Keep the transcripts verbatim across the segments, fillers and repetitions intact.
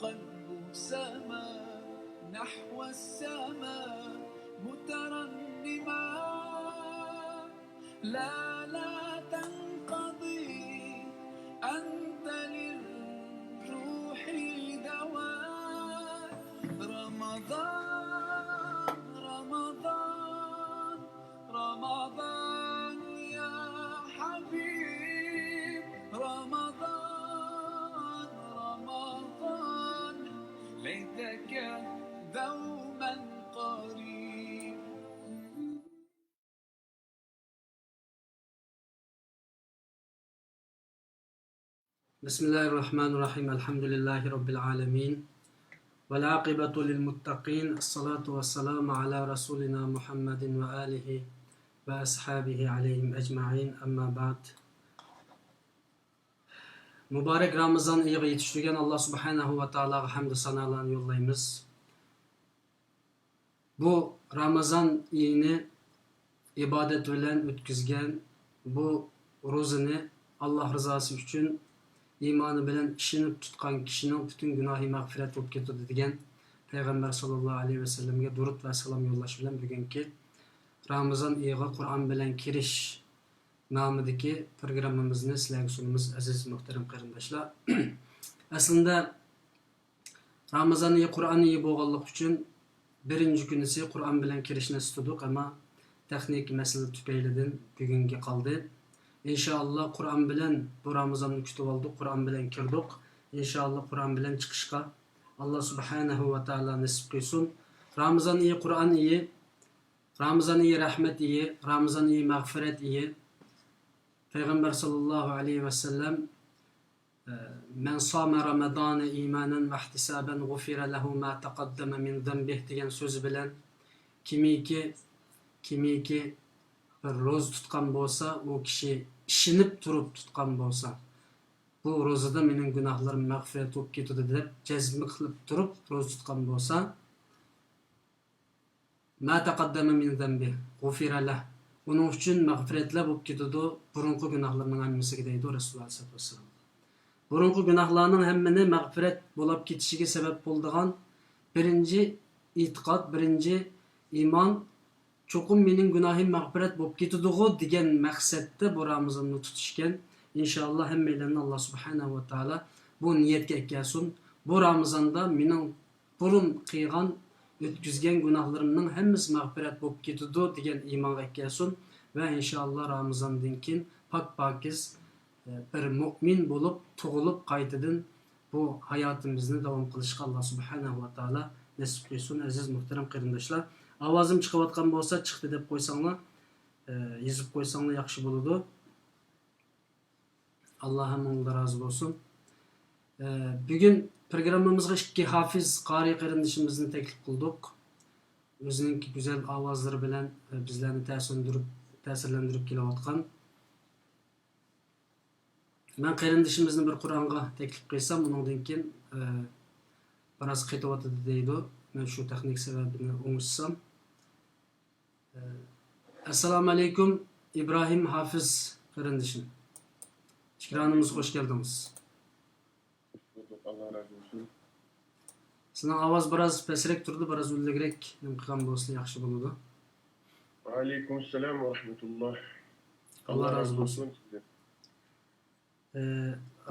قلب سما نحو السماء مترنما. لا، لا تنقضي، أنت للروح دواء. رمضان، رمضان، رمضان يا حبيب، رمضان، رمضان، ليتك دوما قريب. بسم الله الرحمن الرحيم. الحمد لله رب العالمين. والعاقبة للمتقين. الصلاة والسلام على رسولنا محمد وآله وأصحابه عليهم أجمعين. أما بعد. مۇبارەك رامىزان ئېيىغا يېتىشتۈرگەن ئاللا سۇبھانەھۇ ۋە تائالاغا ھەمدۇ سانالارنى يوللايمىز. بۇ رامىزان ئېيىنى ئىبادەت بىلەن ئۆتكۈزگەن، بۇ روزىنى ئاللا رىزاسى ئۈچۈن ئىمانى بىلەن ئىشىنىپ تۇتقان كىشىنىڭ پۈتۈن گۇناھى مەغپىرەت بولۇپ كېتىدۇ، دېگەن پەيغەمبەر ساللاللاھۇ ئەلەيھى ۋەسەللەمگە دۇرۇت ۋە سالام يوللاش بىلەن بۈگۈنكى رامىزان ئېيىغا قۇرئان بىلەن كىرىش نامىدىكى پروگراممىمىزنى سىلەرگە سۇنىمىز، ئەزىز مۆھتەرەم قېرىنداشلار. ئەسلىندە، رامىزان ئېيى قۇرئان ئېيى بولغانلىقى ئۈچۈن، بىرىنچى كۈنىسى قۇرئان بىلەن كىرىشنى ئىستىدۇق، ئەمما تېخنىك مەسىلە تۈپەيلىدىن بۈگۈنگە قالدى. ئىنشائاللا، قۇرئان بىلەن بۇ رامىزاننى كۈتۈۋالدۇق، قۇرئان بىلەن كىردۇق. ئىنشائاللا، قۇرئان بىلەن چىقىشقا ئاللا سۇبھانەھۇ ۋە تائالا نېسىپ قىلسۇن. رامىزان ئېيى قۇرئان ئېيى، رامىزان ئېيى رەھمەت ئېيى، رامىزان ئېيى مەغپىرەت ئېيى. پەيغەمبەر ساللاللاھۇ ئەلەيھى ۋەسەللەم، مەن سامە رامەدانە ئىمانەن ۋەھتىسابەن غۇفىرە لەھۇ ما تەقەددەمە مىن زەنبىھ دېگەن سۆزى بىلەن، كىمكى، كىمكى بىر روزا تۇتقان بولسا، ئۇ كىشى ئىشىنىپ تۇرۇپ تۇتقان بولسا، بۇ روزىدا مېنىڭ گۇناھلىرىم مەغپىرەت بولۇپ كېتىدۇ دەپ جەزمە قىلىپ تۇرۇپ روزا تۇتقان بولسا، ما تەقەددەمە مىن زەنبىھ غۇفىرە لەھ. ئۇنىڭ ئۈچۈن مەغپىرەتلەر بولۇپ كېتىدۇ، بۇرۇنقى گۇناھلىرىنىڭ ھەممىسىگە، دەيدۇ رەسۇلۇللا ئەلەيھىسسالاتۇ ۋەسسالام. بۇرۇنقى گۇناھلارنىڭ ھەممىنى مەغپىرەت بولاپ كېتىشىگە سەۋەب بولىدىغان بىرىنچى ئېتىقاد، بىرىنچى ئىمان، چوقۇم مېنىڭ گۇناھىم مەغپىرەت بولۇپ كېتىدىغۇ دېگەن مەقسەتتە بۇ رامىزاننى تۇتۇش ئىكەن. ئىنشائاللا، ھەممەيلەننى ئاللا سۇبھانەھۇ ۋە تائالا بۇ نىيەتكە ئەكەلسۇن. بۇ رامىزاندا مېنىڭ بۇرۇن قىلغان، ئۆتكۈزگەن گۇناھلىرىمنىڭ ھەممىسى مەغپىرەت بولۇپ كېتىدۇ دېگەن ئىمانغا ئەكەلسۇن ۋە ئىنشائاللا رامىزاندىن كېيىن پاك-پاكىز، ئە، بىر مۆمىن بولۇپ تۇغۇلۇپ قايتىدىن بۇ ھاياتىمىزنى داۋام قىلىشقا ئاللا سۇبھانەھۇ ۋە تائالا نېسىپ قىلسۇن. ئەزىز مۆھتەرەم قېرىنداشلار، ئاۋازىم چىقىۋاتقان بولسا چىقتى دەپ قويساڭلار، ئە، يېزىپ قويساڭلار ياخشى بولىدۇ. ئاللا ھەممىڭلارغا رازى بولسۇن. ئە، بۈگۈن پروگراممىمىزغا ئىككى ھافىز قارىي قېرىندىشىمىزنى تەكلىپ قىلدۇق. ئۆزىنىڭكى گۈزەل ئاۋازلىرى بىلەن، ئە، بىزلەرنى تەسىرلەندۈرۈپ، تەسىرلەندۈرۈپ كېلىۋاتقان. مەن قېرىندىشىمىزنى بىر قۇرئانغا تەكلىپ قىلسام، ئۇنىڭدىن كېيىن، ئە، بىراز قېتىۋاتىدۇ دەيدۇ. مەن شۇ تېخنىك سەۋەبىنى ئوڭشىسام. ئەسسالامۇ ئەلەيكۇم، ئىبراھىم ھافىز قېرىندىشىم. ئىكرامىمىزغا خوش كەلدىڭىز. خوش بولدۇق، ئاللا رازى بولسۇن. سىزنىڭ ئاۋاز بىراز پەسرەك تۇرىدۇ، بىراز ئۈنلۈكرەك نېمە قىلغان بولسا ياخشى بولىدۇ. ۋەئەلەيكۇم ئەسسالام ۋە رەھمەتۇللا. ئاللا رازى بولسۇن. سىزدىن. ئى،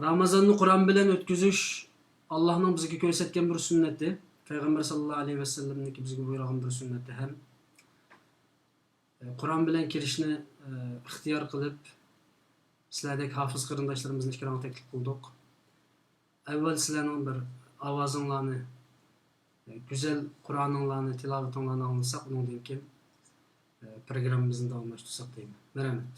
رامازاننى قۇرئان بىلەن ئۆتكۈزۈش ئاللاھنىڭ بىزگە كۆرسەتكەن بىر سۈننىتى، پەيغەمبەر ساللاللاھۇ ئەلەيھى ۋەسەللەمنىڭكى بىزگە بۇيرۇغان بىر سۈننىتى ھەم، ئى، قۇرئان بىلەن كىرىشنى، ئى، ئىختىيار قىلىپ، سىلەردەك ھافىز قېرىنداشلىرىمىزنى ئىكرامغا تەكلىپ قىلدۇق. ئەۋۋەل سىلەرنىڭ بىر ئاۋازىڭلارنى، ئى، گۈزەل قۇرئانىڭلارنى، تىلاۋىتىڭلارنى ئاڭلىساق، ئۇنىڭدىن كېيىن، ئى، پروگراممىمىزنى داۋاملاشتۇرساق دەيمەن. مەرھەمەت.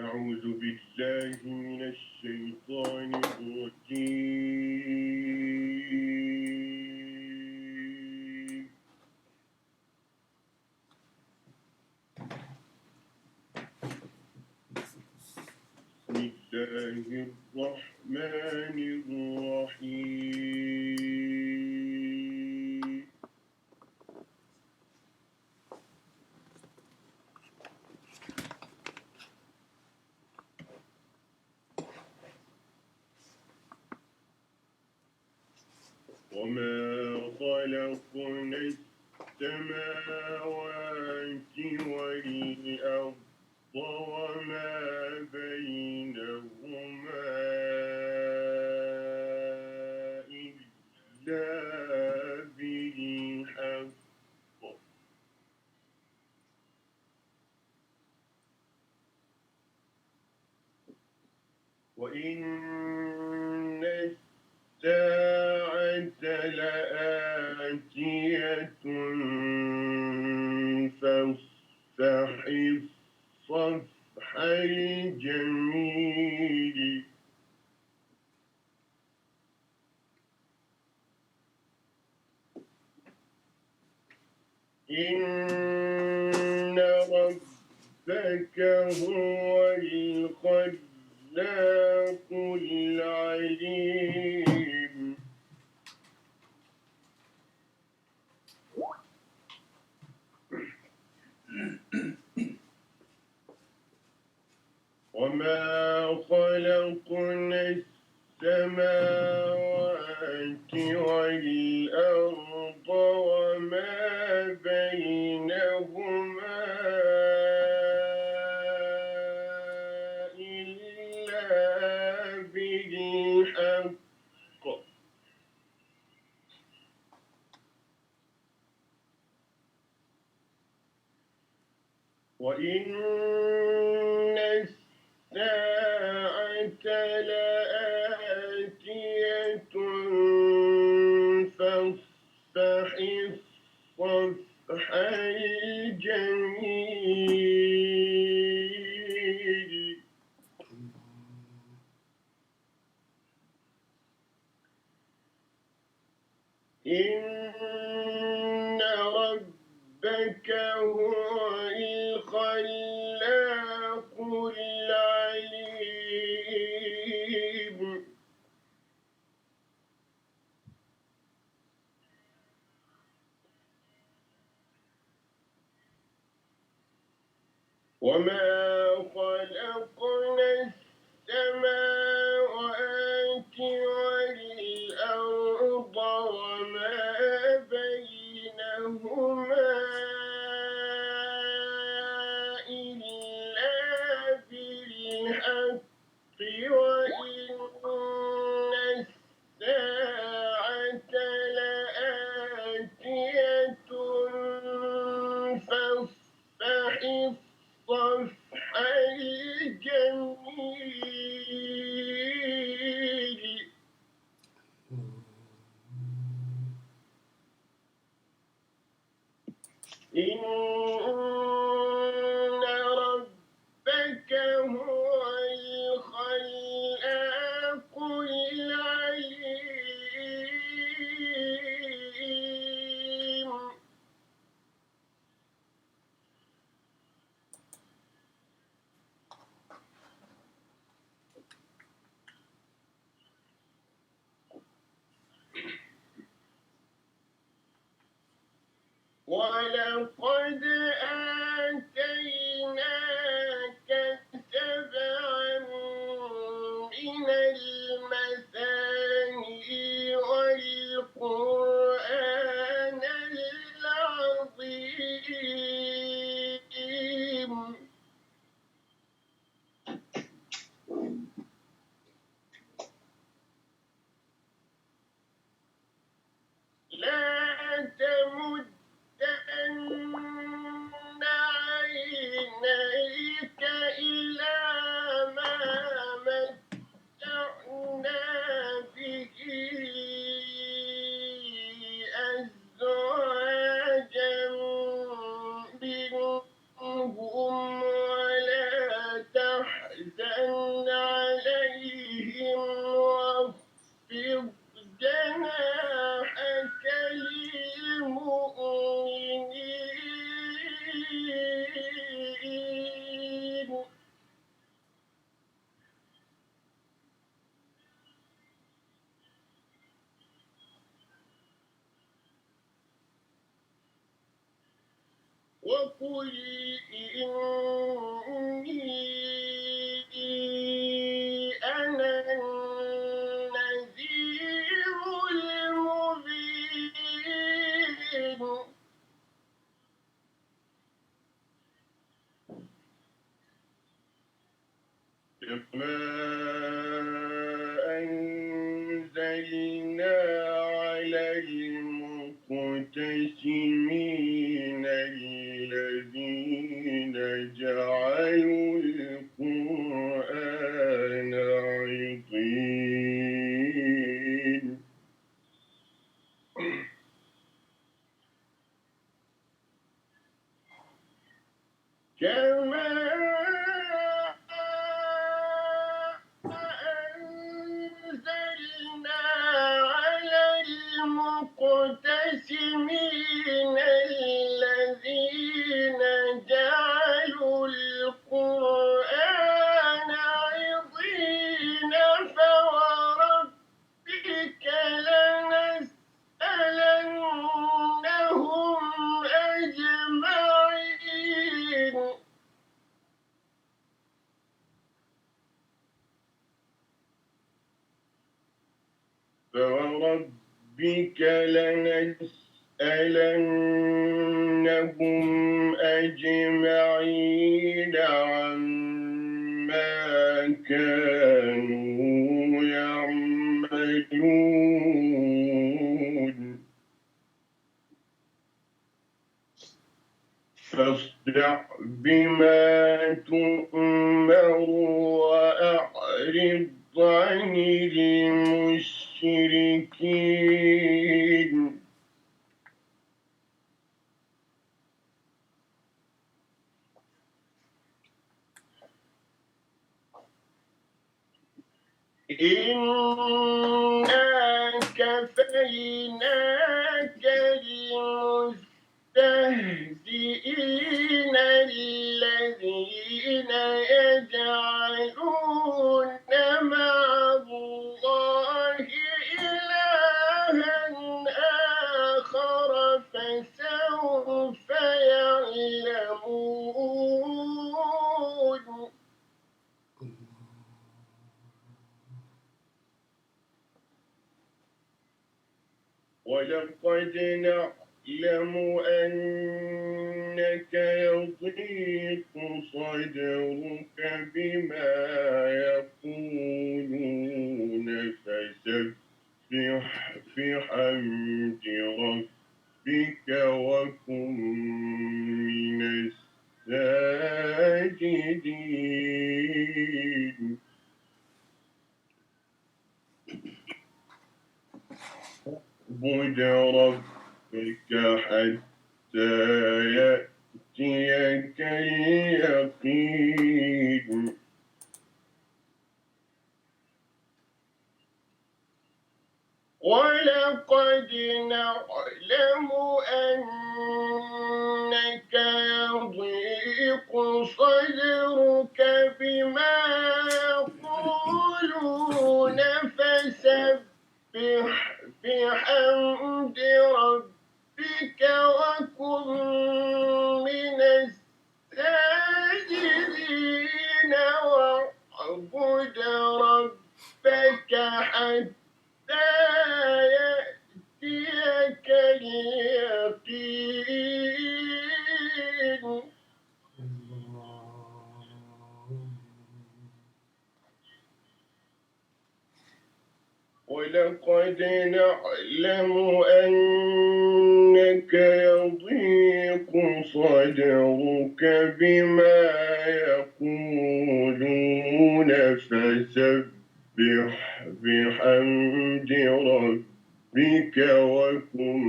أعوذ بالله من الشيطان الرجيم. بسم الله الرحمن الرحيم. وإن الساعة لآتية فاصفح الصفح الجميل. إن ربك هو الخلاق العليم. وما خلقنا السماوات والأرض وما بينهما إلا بالحق. وإن الساعة لآتية فاصفح الصفح الجميل. إن ربك هو الخلاق العليم. وما خلقنا السماوات والأرض وما بينهما إلا بالحق وإن الساعة لآتية فاصفح الصفح الجميل. إن ربك هو الخلاق العليم. ولقد آتيناك سبعا من المثاني والقرآن العظيم. لا تمدن عينيك إلى ما متعنا به أزواجا منهم ولا تحزن عليهم واخفض جناحك للمؤمنين. وقل إني أنا النذير المبين. كما أنزلنا على المقتسمين الذين جعلوا القرآن كما أنزلنا على المقتسمين الذين جعلوا القرآن عضين. فوربك لنسألنهم أجمعين. فوربك لنسألنهم أجمعين عما كانوا يعملون. فاصدع بما تؤمر وأعرض عن المشركين. إنا كفيناك المستهزئين الذين يجعلون مع الله إلها آخر فسوف يعلمون. ولقد نعلم أنك يضيق صدرك بما يقولون فسبح بحمد ربك وكن من الساجدين. واعبد ربك حتى يأتيك اليقين. ولقد نعلم أنك يضيق صدرك بما يقولون فسبح بحمد ربك وكن من الساجدين. واعبد ربك حتى يأتيك اليقين. ولقد نعلم أنك يضيق صدرك بما يقولون فسبح بحمد ربك وكن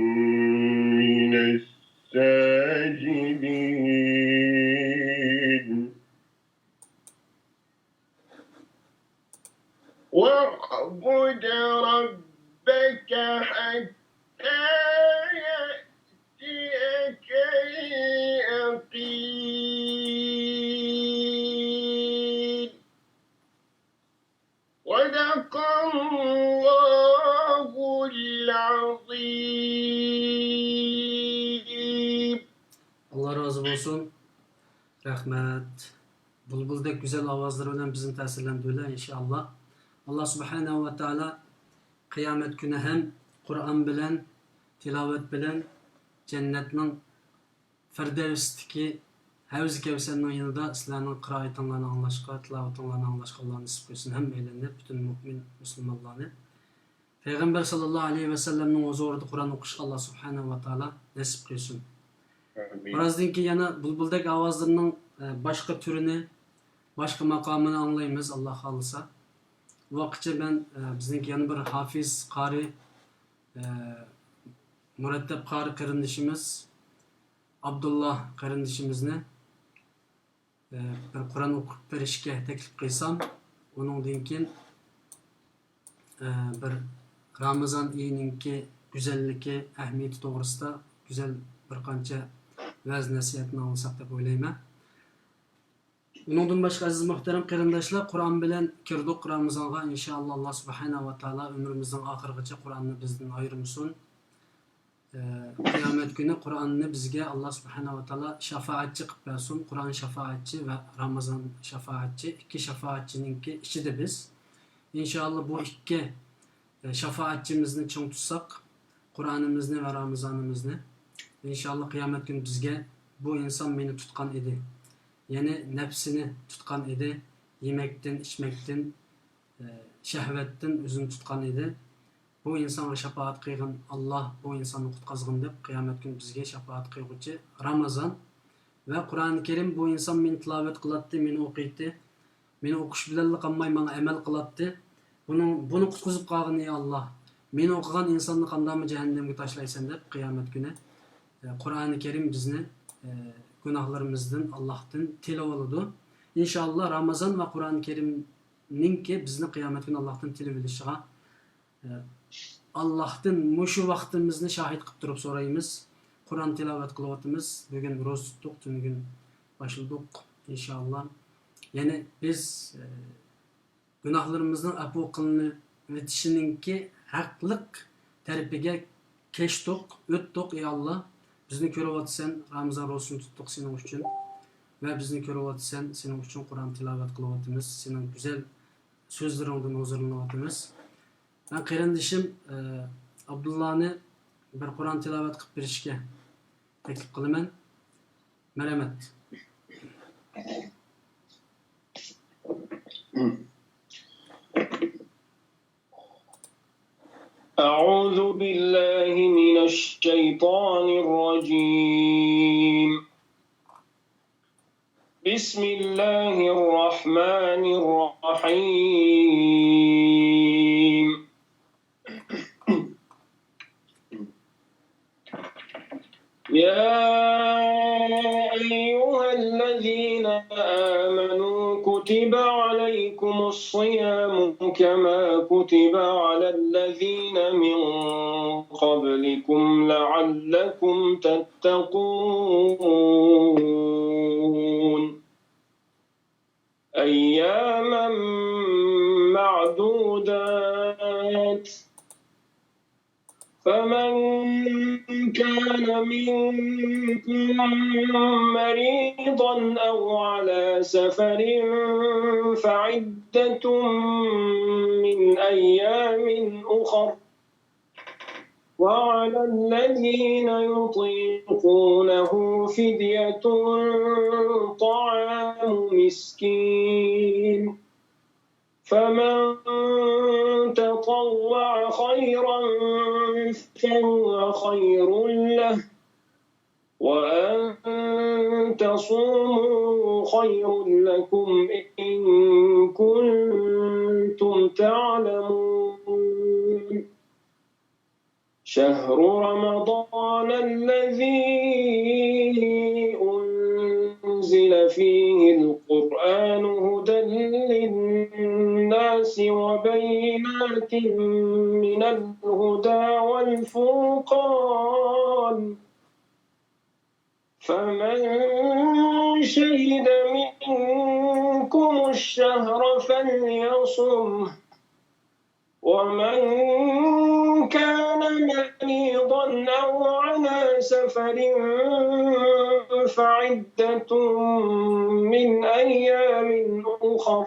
من الساجدين. واعبد ربك حتى يأتيك اليقين. صدق الله العظيم. ئاللا رازى بولسۇن. رەھمەت. بۇلبۇلدەك گۈزەل ئاۋازلىرى بىلەن بىزنى تەسىرلەندۈرگىلى، ئىنشائاللا. ئاللا سۇبھانەھۇ ۋە تائالا قىيامەت كۈنى ھەم قۇرئان بىلەن، تىلاۋەت بىلەن جەننەتنىڭ فىردەۋستىكى ھەۋزى كەۋسەرنىڭ يېنىدا سىلەرنىڭ قىرائىتىڭلارنى ئاڭلاشقا، تىلاۋىتىڭلارنى ئاڭلاشقا ئاللا نېسىپ قىلسۇن ھەممەيلەننى، پۈتۈن مۆمىن مۇسۇلمانلارنى. پەيغەمبەر ساللاللاھۇ ئەلەيھى ۋەسەللەمنىڭ ھۇزۇرىدا قۇرئان ئوقۇشقا ئاللا سۇبھانەھۇ ۋە تائالا نېسىپ قىلسۇن. ئامىن. بىرازدىن كېيىن يەنە بۇلبۇلدەك ئاۋازلىرىنىڭ، ئە، باشقا تۈرىنى، باشقا ماقامىنى ئاڭلايمىز، ئاللا خالىسا. ۋاقىتچە مەن، ئە، بىزنىڭكى يەنە بىر ھافىز قارى، ئە، مۇرەتتەپ قارى قېرىندىشىمىز، ئابدۇللا قېرىندىشىمىزنى بىر قۇرئان ئوقۇپ بېرىشكە تەكلىپ قىلسام، ئۇنىڭدىن كېيىن بىر رامىزان ئېيىنىڭكى گۈزەللىكى، ئەھمىيىتى توغرىسىدا گۈزەل بىر قانچە ۋەز-نەسىھەتنى ئاڭلىساق دەپ ئويلايمەن. ئۇنىڭدىن باشقا، ئەزىز مۇھتەرەم قېرىنداشلار، قۇرئان بىلەن كىردۇق رامىزانغا. ئىنشائاللا، ئاللا سۇبھانەھۇ ۋە تائالا ئۆمرىمىزنىڭ ئاخىرىغىچە قۇرئاننى بىزدىن ئايرىمىسۇن. ئە، قىيامەت كۈنى قۇرئاننى بىزگە ئاللا سۇبھانەھۇ ۋە تائالا شاپائەتچى قىلىپ بەرسۇن. قۇرئان شاپائەتچى ۋە رامىزان شاپائەتچى، ئىككى شاپائەتچىنىڭكى ئىچىدە بىز. ئىنشائاللا، بۇ ئىككى، ئە، شاپائەتچىمىزنى چىڭ تۇتساق، قۇرئانىمىزنى ۋە رامىزانىمىزنى، ئىنشائاللا، قىيامەت كۈنى بىزگە، بۇ ئىنسان مېنى تۇتقان ئىدى، يەنى نەپسىنى تۇتقان ئىدى، يېمەكتىن، ئىچمەكتىن، ئە، شەھۋەتتىن ئۆزىنى تۇتقان ئىدى. بۇ ئىنسانغا شاپائەت قىلغىن، ئاللا بۇ ئىنساننى قۇتقازغىن دەپ، قىيامەت كۈنى بىزگە شاپائەت قىلغۇچى رامىزان ۋە قۇرئانى كەرىم. بۇ ئىنسان مېنى تىلاۋەت قىلاتتى، مېنى ئوقۇيتتى. مېنى ئوقۇش بىلەنلا قالماي، ماڭا ئەمەل قىلاتتى. بۇنىڭ، بۇنى قۇتقۇزۇپ قالغىن، ئى ئاللا. مېنى ئوقۇغان ئىنساننى قانداقمۇ جەھەننەمگە تاشلايسەن دەپ، قىيامەت كۈنى، ئە، قۇرئانى كەرىم بىزنى، ئە، گۇناھلىرىمىزدىن، ئاللاھتىن تىلىۋالىدۇ. ئىنشائاللا، رامىزان ۋە قۇرئانى كەرىمنىڭكى بىزنى قىيامەت كۈنى ئاللاھتىن تىلىۋېلىشىغا، ئاللاھتىن مۇشۇ ۋاقتىمىزنى شاھىت قىلىپ تۇرۇپ سورايمىز. قۇرئان تىلاۋەت قىلىۋاتىمىز. بۈگۈن روزا تۇتتۇق، تۈنۈگۈن باشلىدۇق، ئىنشائاللا. يەنى بىز، ئە، گۇناھلىرىمىزنىڭ ئەپۇ قىلىنىۋېتىشىنىڭكى ھەقلىق تەرىپىگە كەچتۇق، ئۆتتۇق، ئى ئاللا. بىزنى كۆرۈۋاتىسەن، رامىزان روزىسىنى تۇتتۇق سېنىڭ ئۈچۈن. ۋە بىزنى كۆرۈۋاتىسەن، سېنىڭ ئۈچۈن قۇرئان تىلاۋەت قىلىۋاتىمىز، سېنىڭ گۈزەل سۆزلىرىڭدىن ھۇزۇرلىنىۋاتىمىز. مەن قېرىندىشىم، ئە، ئابدۇللانى بىر قۇرئان تىلاۋەت قىلىپ بېرىشكە تەكلىپ قىلىمەن. مەرھەمەت. أعوذ بالله من الشيطان الرجيم. بسم الله الرحمن الرحيم. يا أيها الذين آمنوا كتب عليكم الصيام كما كتب على الذين من قبلكم لعلكم تتقون. أياما معدودات، فمن كان منكم مريضا أو على سفر فعدة من أيام أخر، وعلى الذين يطيقونه فدية طعام مسكين، فمن تطوع خيرا فهو خير له، وأن تصوموا خير لكم إن كنتم تعلمون. شهر رمضان الذي أنزل فيه القرآن هدى للناس وبينات من الهدى والفرقان، فمن شهد منكم الشهر فليصمه، ومن كان مريضا أو على سفر فعدة من أيام أخر،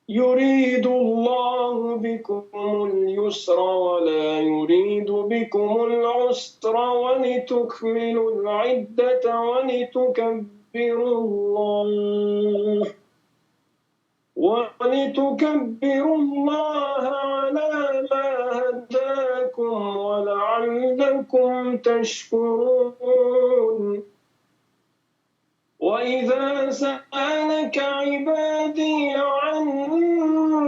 يريد الله بكم اليسر ولا يريد بكم العسر، ولتكملوا العدة ولتكبروا الله، ولتكبروا الله على ما هداكم ولعلكم تشكرون. وإذا سألك عبادي عني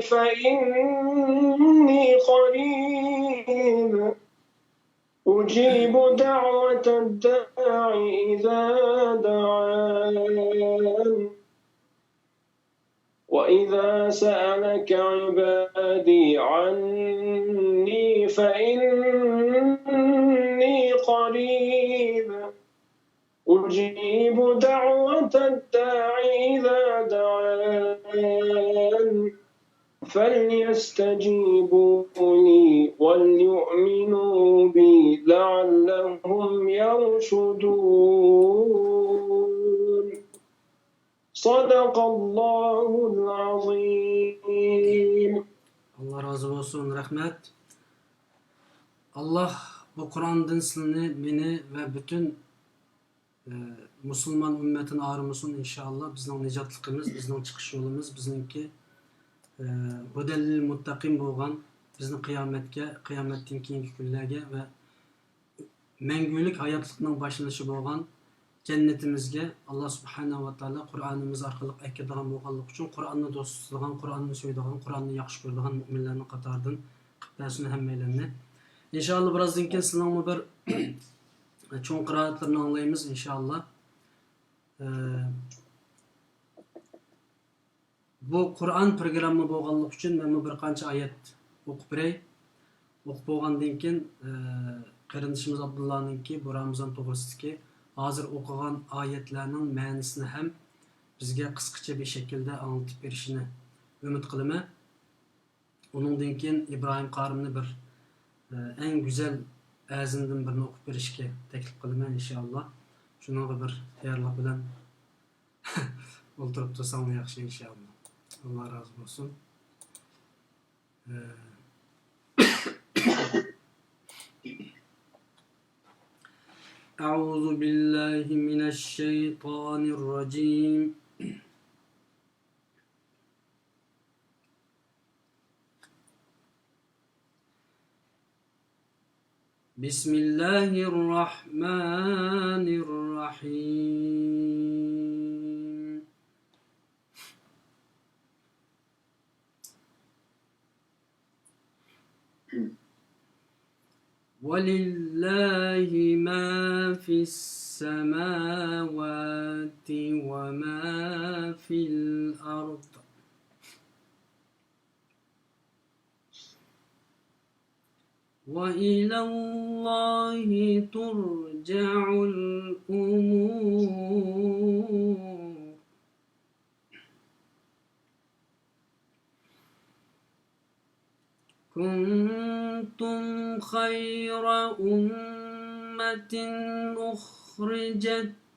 فإني قريب أجيب دعوة الداع إذا دعان. وإذا سألك عبادي عني فإني قريب أجيب دعوة الداع إذا دعان فليستجيبوا لي وليؤمنوا بي لعلهم يرشدون. صدق الله العظيم. ئاللا رازى بولسۇن، رەھمەت. ئاللا بۇ قۇرئاندىن سىلىنى، مېنى ۋە پۈتۈن، ئە، مۇسۇلمان ئۈممىتىنى ئايرىمىسۇن، ئىنشائاللا. بىزنىڭ نىجاتلىقىمىز، بىزنىڭ چىقىش يولىمىز، بىزنىڭكى، ئە، ھۇدەللىل مۇتتەقىن بولغان، بىزنى قىيامەتكە، قىيامەتتىن كېيىنكى كۈنلەرگە ۋە مەڭگۈلۈك ھاياتلىقنىڭ باشلىنىشى بولغان جەننىتىمىزگە ئاللا سۇبھانەھۇ ۋە تائالا قۇرئانىمىز ئارقىلىق ئەكىرىدىغان بولغانلىقى ئۈچۈن، قۇرئاننى دوست تۇتىدىغان، قۇرئاننى سۆيىدىغان، قۇرئاننى ياخشى كۆرىدىغان مۆمىنلەرنىڭ قاتارىدىن قىلىپ بەرسۇن ھەممەيلەننى. ئىنشائاللا، بىرازدىن كېيىن سىلىنىڭمۇ بىر چوڭ قىرائەتلىرىنى ئاڭلايمىز، ئىنشائاللا. ئە، بۇ قۇرئان پروگرامما بولغانلىقى ئۈچۈن مەنمۇ بىر قانچە ئايەت ئوقۇپ بېرەي. ئوقۇپ بولغاندىن كېيىن، ئە، قېرىندىشىمىز ئابدۇللانىڭكى بۇ رامىزان توغرىسىدىكى ھازىر ئوقۇغان ئايەتلەرنىڭ مەنىسىنى ھەم بىزگە قىسقىچە بىر شەكىلدە ئاڭلىتىپ بېرىشىنى ئۈمىد قىلىمەن. ئۇنىڭدىن كېيىن ئىبراھىم قارىمنى بىر، ئە، ئەڭ گۈزەل ئەزىمدىن بىرنى ئوقۇپ بېرىشكە تەكلىپ قىلىمەن، ئىنشائاللا. شۇنىڭغا بىر تەييارلىق بىلەن ئولتۇرۇپ تۇرساڭلار ياخشى، ئىنشائاللا. ئاللا رازى بولسۇن. ئە، أعوذ بالله من الشيطان الرجيم. بسم الله الرحمن الرحيم. ولله ما في السماوات وما في الأرض وإلى الله ترجع الأمور. كنتم خير أمة أخرجت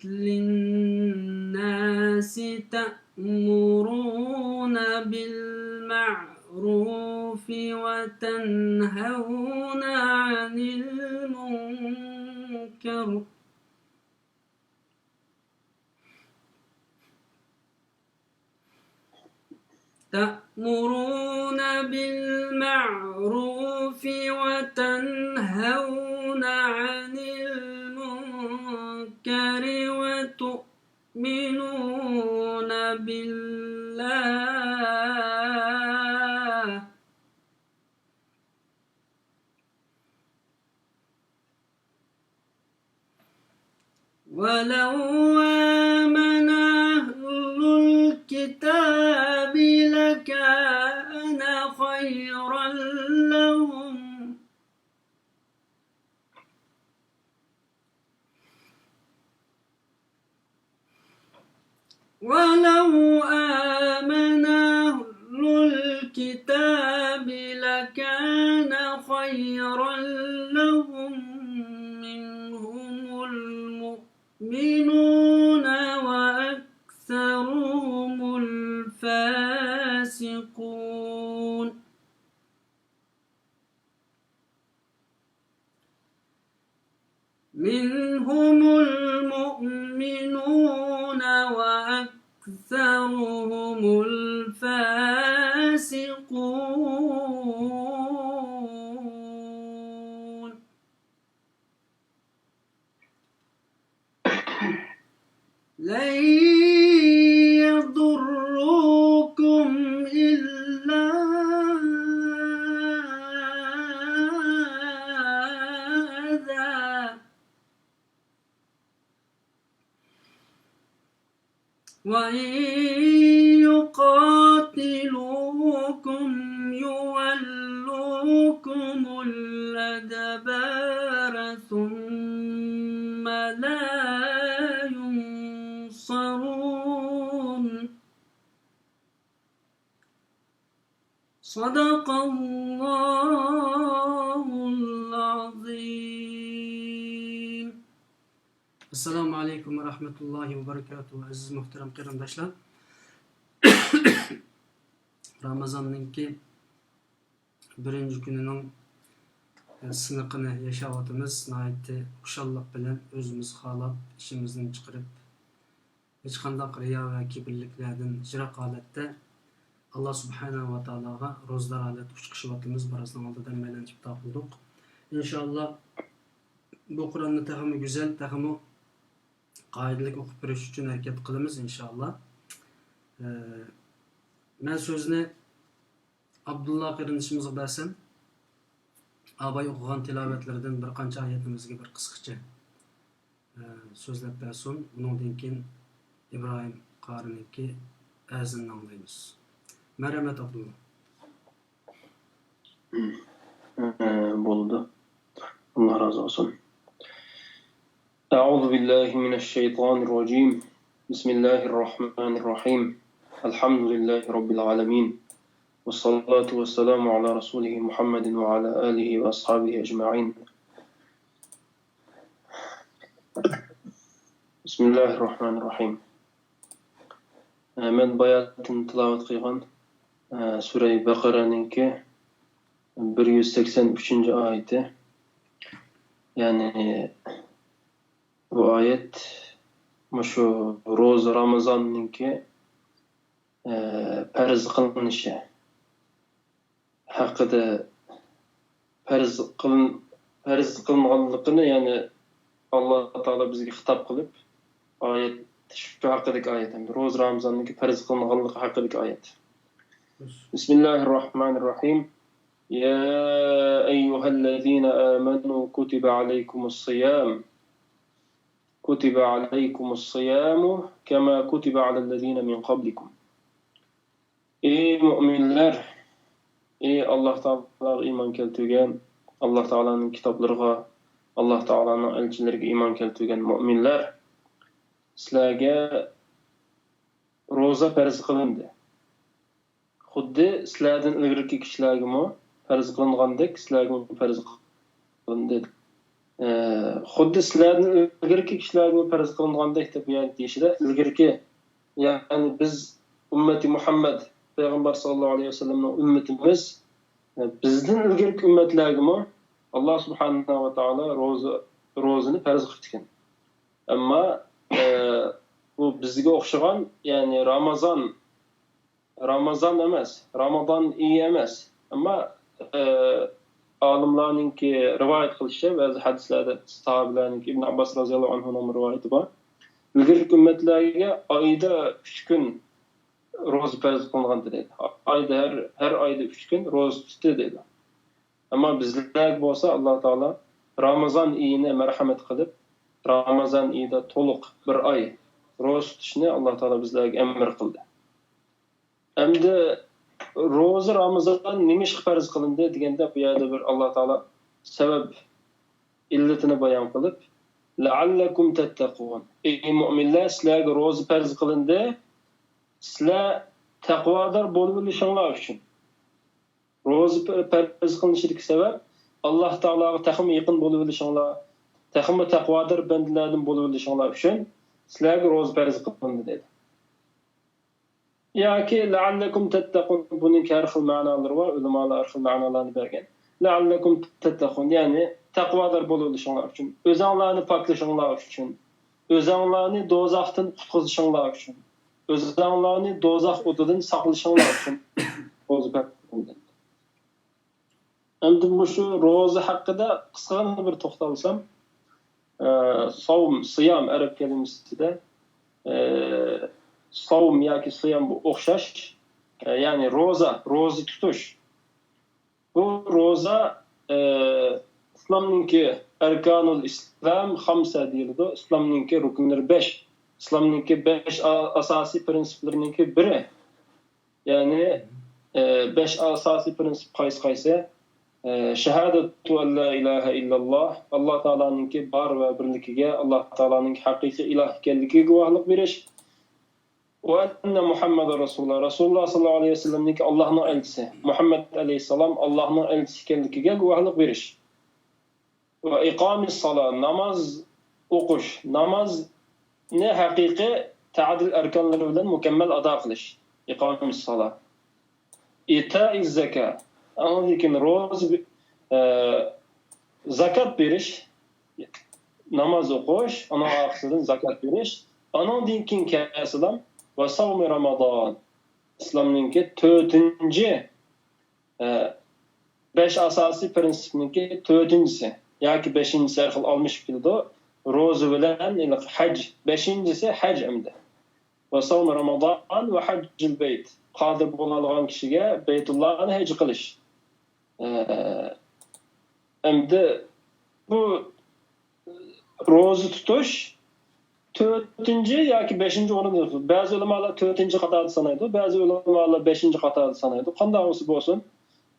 للناس تأمرون بالمعروف وتنهون عن المنكر تأمرون بالمعروف وتنهون عن المنكر وتؤمنون بالله ولو آمن أهل الكتاب لكان خيرا لهم ولو آمن أهل الكتاب لكان خيرا لهم منهم المؤمنون وأكثرهم الفاسقون منهم المؤمنون وأكثرهم الفاسقون لن يضروكم إلا أذى وإن يقاتلوكم يقاتلوكم يولوكم الأدبار ثم لا ينصرون. صدق الله العظيم. ئەسسالامۇ ئەلەيكۇم ۋە رەھمەتۇللاھى ۋە بەرىكاتۇھۇ. ئەزىز مۇھتەرەم قېرىنداشلار، رامىزاننىڭكى بىرىنچى كۈنىنىڭ سىنىقىنى ياشاۋاتىمىز. ناھايىتى خۇشاللىق بىلەن ئۆزىمىز خالاپ، ئىچىمىزدىن چىقىرىپ، ھېچقانداق رىيا ۋە كىبىرلىكلەردىن يىراق ھالەتتە ئاللا سۇبھانەھۇ ۋە تائالاغا روزىدار ھالەتتە ئۇچقىشىۋاتىمىز. بىرازنىڭ ئالدىدا مەيلەن ئىپتار قىلدۇق. ئىنشائاللا، بۇ قۇرئاننى تېخىمۇ گۈزەل، تېخىمۇ قائىدىلىك ئوقۇپ بېرىش ئۈچۈن ھەرىكەت قىلىمىز، ئىنشائاللا. ئە، مەن سۆزنى ئابدۇللا قېرىندىشىمىزغا بەرسەم، ئاباي ئوقۇغان تىلاۋەتلىرىدىن بىر قانچە ئايەتنى بىزگە بىر قىسقىچە، ئە، سۆزلەپ بەرسۇن. ئۇنىڭدىن كېيىن ئىبراھىم قارىنىڭكى ئەزىنىنى ئاڭلايمىز. مەرھەمەت، ئابدۇللا. بولىدۇ. ئاللا رازى بولسۇن. أعوذ بالله من الشيطان الرجيم. بسم الله الرحمن الرحيم. الحمد لله رب العالمين. والصلاة والسلام على رسوله محمد وعلى آله وأصحابه أجمعين. بسم الله الرحمن الرحيم. مەن باياتىن تىلاۋەت قىلغان، ئە، سۈرە بەقەرەنىڭكى بىر يۈز سەكسەن ئۈچىنچى ئايىتى. يەنى بۇ ئايەت مۇشۇ روزا رامىزاننىڭكى، ئە، پەرز قىلىنىشى ھەققىدە، پەرز قىلىن-، پەرز قىلىنغانلىقىنى، يەنى ئاللا تائالا بىزگە خىتاب قىلىپ، ئايەت، شۇ ھەققىدىكى ئايەت، ھەمدە روزا رامىزاننىڭكى پەرز قىلىنغانلىقى ھەققىدىكى ئايەت. بىسمىللاھىررەھمانىررەھىم. يا أيها الذين آمنوا كتب عليكم الصيام كتب عليكم الصيام كما كتب على الذين من قبلكم. ئى مۆمىنلەر، ئى ئاللا تائالاغا ئىمان كەلتۈرگەن، ئاللا تائالانىڭ كىتابلىرىغا، ئاللا تائالانىڭ ئەلچىلىرىگە ئىمان كەلتۈرگەن مۆمىنلەر، سىلەرگە روزا پەرز قىلىندى. خۇددى سىلەردىن ئىلگىرىكى كىشىلەرگىمۇ پەرز قىلىنغاندەك، سىلەرگىمۇ پەرز قىلىندى. ئە، خۇددى سىلەردىن ئىلگىرىكى كىشىلەرگىمۇ پەرز قىلىنغاندەك دەپ، يەنى دېيىشىدە ئىلگىرىكى، يەنى بىز ئۈممىتى مۇھەممەد پەيغەمبەر ساللاللاھۇ ئەلەيھى ۋەسەللەمنىڭ ئۈممىتىمىز، ئە، بىزدىن ئىلگىرىكى ئۈممەتلەرگىمۇ ئاللا سۇبھانەھۇ ۋە تائالا روزا، روزىنى پەرز قىپتىكەن. ئەمما، ئە، بۇ بىزگە ئوخشىغان، يەنى رامازان رامازان ئەمەس، رامازان ئېيى ئەمەس. ئەمما، ئە، ئالىملارنىڭكى رىۋايەت قىلىشىچە، بەزى ھەدىسلەردە ساھابىلەرنىڭكى، ئىبن ئابباس رازىياللاھۇ ئەنھۇنىڭ رىۋايىتى بار. ئىلگىرىكى ئۈممەتلەرگە ئايدا ئۈچ كۈن روزا پەرز قىلىنغانىدى دەيدۇ. ئايدا ھەر، ھەر ئايدا ئۈچ كۈن روزا تۇتتى دەيدۇ. ئەمما بىزلەرگە بولسا ئاللا تائالا رامازان ئېيىنى مەرھەمەت قىلىپ، رامازان ئېيىدا تولۇق بىر ئاي روزا تۇتۇشنى ئاللا تائالا بىزلەرگە ئەمر قىلدى. ئەمدى روزا رامىزان نېمىشقا پەرز قىلىندى دېگەندە، بۇ يەردە بىر ئاللا تائالا سەۋەب ئىللىتىنى بايان قىلىپ، لەئەللەكۇم تەتتەقۇن. ئەي مۆمىنلەر، سىلەرگە روزا پەرز قىلىندى، سىلەر تەقۋادار بولۇۋېلىشىڭلار ئۈچۈن. روزا پەرز قىلىنىشىدىكى سەۋەب، ئاللا تائالاغا تېخىمۇ يېقىن بولۇۋېلىشىڭلار، تېخىمۇ تەقۋادار بەندىلەردىن بولۇۋېلىشىڭلار ئۈچۈن سىلەرگە روزا پەرز قىلىندى دەيدۇ. ياكى لەئەللەكۇم تەتتەقۇن، بۇنىڭ ھەر خىل مەنالىرى بار، ئۆلىمالار ھەر خىل مەنالارنى بەرگەن. لەئەللەكۇم تەتتەقۇن، يەنى تەقۋادار بولۇۋېلىشىڭلار ئۈچۈن، ئۆزەڭلارنى پاكلىشىڭلار ئۈچۈن، ئۆزەڭلارنى دوزاختىن قۇتقۇزۇشۇڭلار ئۈچۈن، ئۆزەڭلارنى دوزاخ ئوتىدىن ساقلىشىڭلار ئۈچۈن روزا پەرز قىلىندى. ئەمدى مۇشۇ روزا ھەققىدە قىسقىغىنە بىر توختالسام، ئە، ساۋم، سىيام ئەرەب كەلىمىسىدە، ئە، ساۋم ياكى سىيام بۇ ئوخشاش، ئە، يەنى روزا، روزا تۇتۇش. بۇ روزا، ئە، ئىسلامنىڭكى ئەركانۇل ئىسلام خامسە دېيىلىدۇ. ئىسلامنىڭكى رۇكۇنلىرى بەش. ئىسلامنىڭكى بەش ئا-، ئاساسىي پىرىنسىپلىرىنىڭكى بىرى. يەنى، ئە، بەش ئاساسىي پىرىنسىپ قايسى قايسى؟ ئە، شاھادەتۇ ئەن لا ئىلاھە ئىللاللا، ئاللا تائالانىڭكى بار ۋە بىرلىكىگە، ئاللا تائالانىڭكى ھەقىقىي ئىلاھ ئىكەنلىكىگە گۇۋاھلىق بېرىش. ۋە ئەننە مۇھەممەدەن رەسۇلۇللا، رەسۇلۇللا ساللاللاھۇ ئەلەيھى ۋەسەللەمنىڭكى ئاللاھنىڭ ئەلچىسى، مۇھەممەد ئەلەيھىسسالام ئاللاھنىڭ ئەلچىسى ئىكەنلىكىگە گۇۋاھلىق بېرىش. ۋە ئىقامىس سالا، ناماز ئوقۇش، نامازنى ھەقىقىي تەدىل ئەركانلىرى بىلەن مۇكەممەل ئادا قىلىش. ئىقامىس سالا. ئىتائىز زاكا، ئاندىن كېيىن روزا، ئە، زاكات بېرىش، ناماز ئوقۇش، ئۇنىڭ ئارقىسىدىن زاكات بېرىش، ئانىڭدىن كېيىن كەلسىلا، ۋە ساۋمى رامازان، ئىسلامنىڭكى تۆتىنچى، ئە، بەش ئاساسىي پىرىنسىپنىڭكى تۆتىنچىسى ياكى بەشىنچىسى، ھەر خىل ئالمىشىپ كېلىدۇ. روزا بىلەن ھېلىقى ھەج، بەشىنچىسى ھەج ئەمدى. ۋە ساۋمى رامازان ۋە ھەججىل بەيت. قادىر بولالىغان كىشىگە بەيتۇللانى ھەج قىلىش. ئە، ئەمدى بۇ روزا تۇتۇش تۆتىنچى ياكى بەشىنچى ئورۇندا تۇرىدۇ. بەزى ئۆلىمالار تۆتىنچى قاتاردا سانايدۇ، بەزى ئۆلىمالار بەشىنچى قاتاردا سانايدۇ. قانداق بولسا بولسۇن،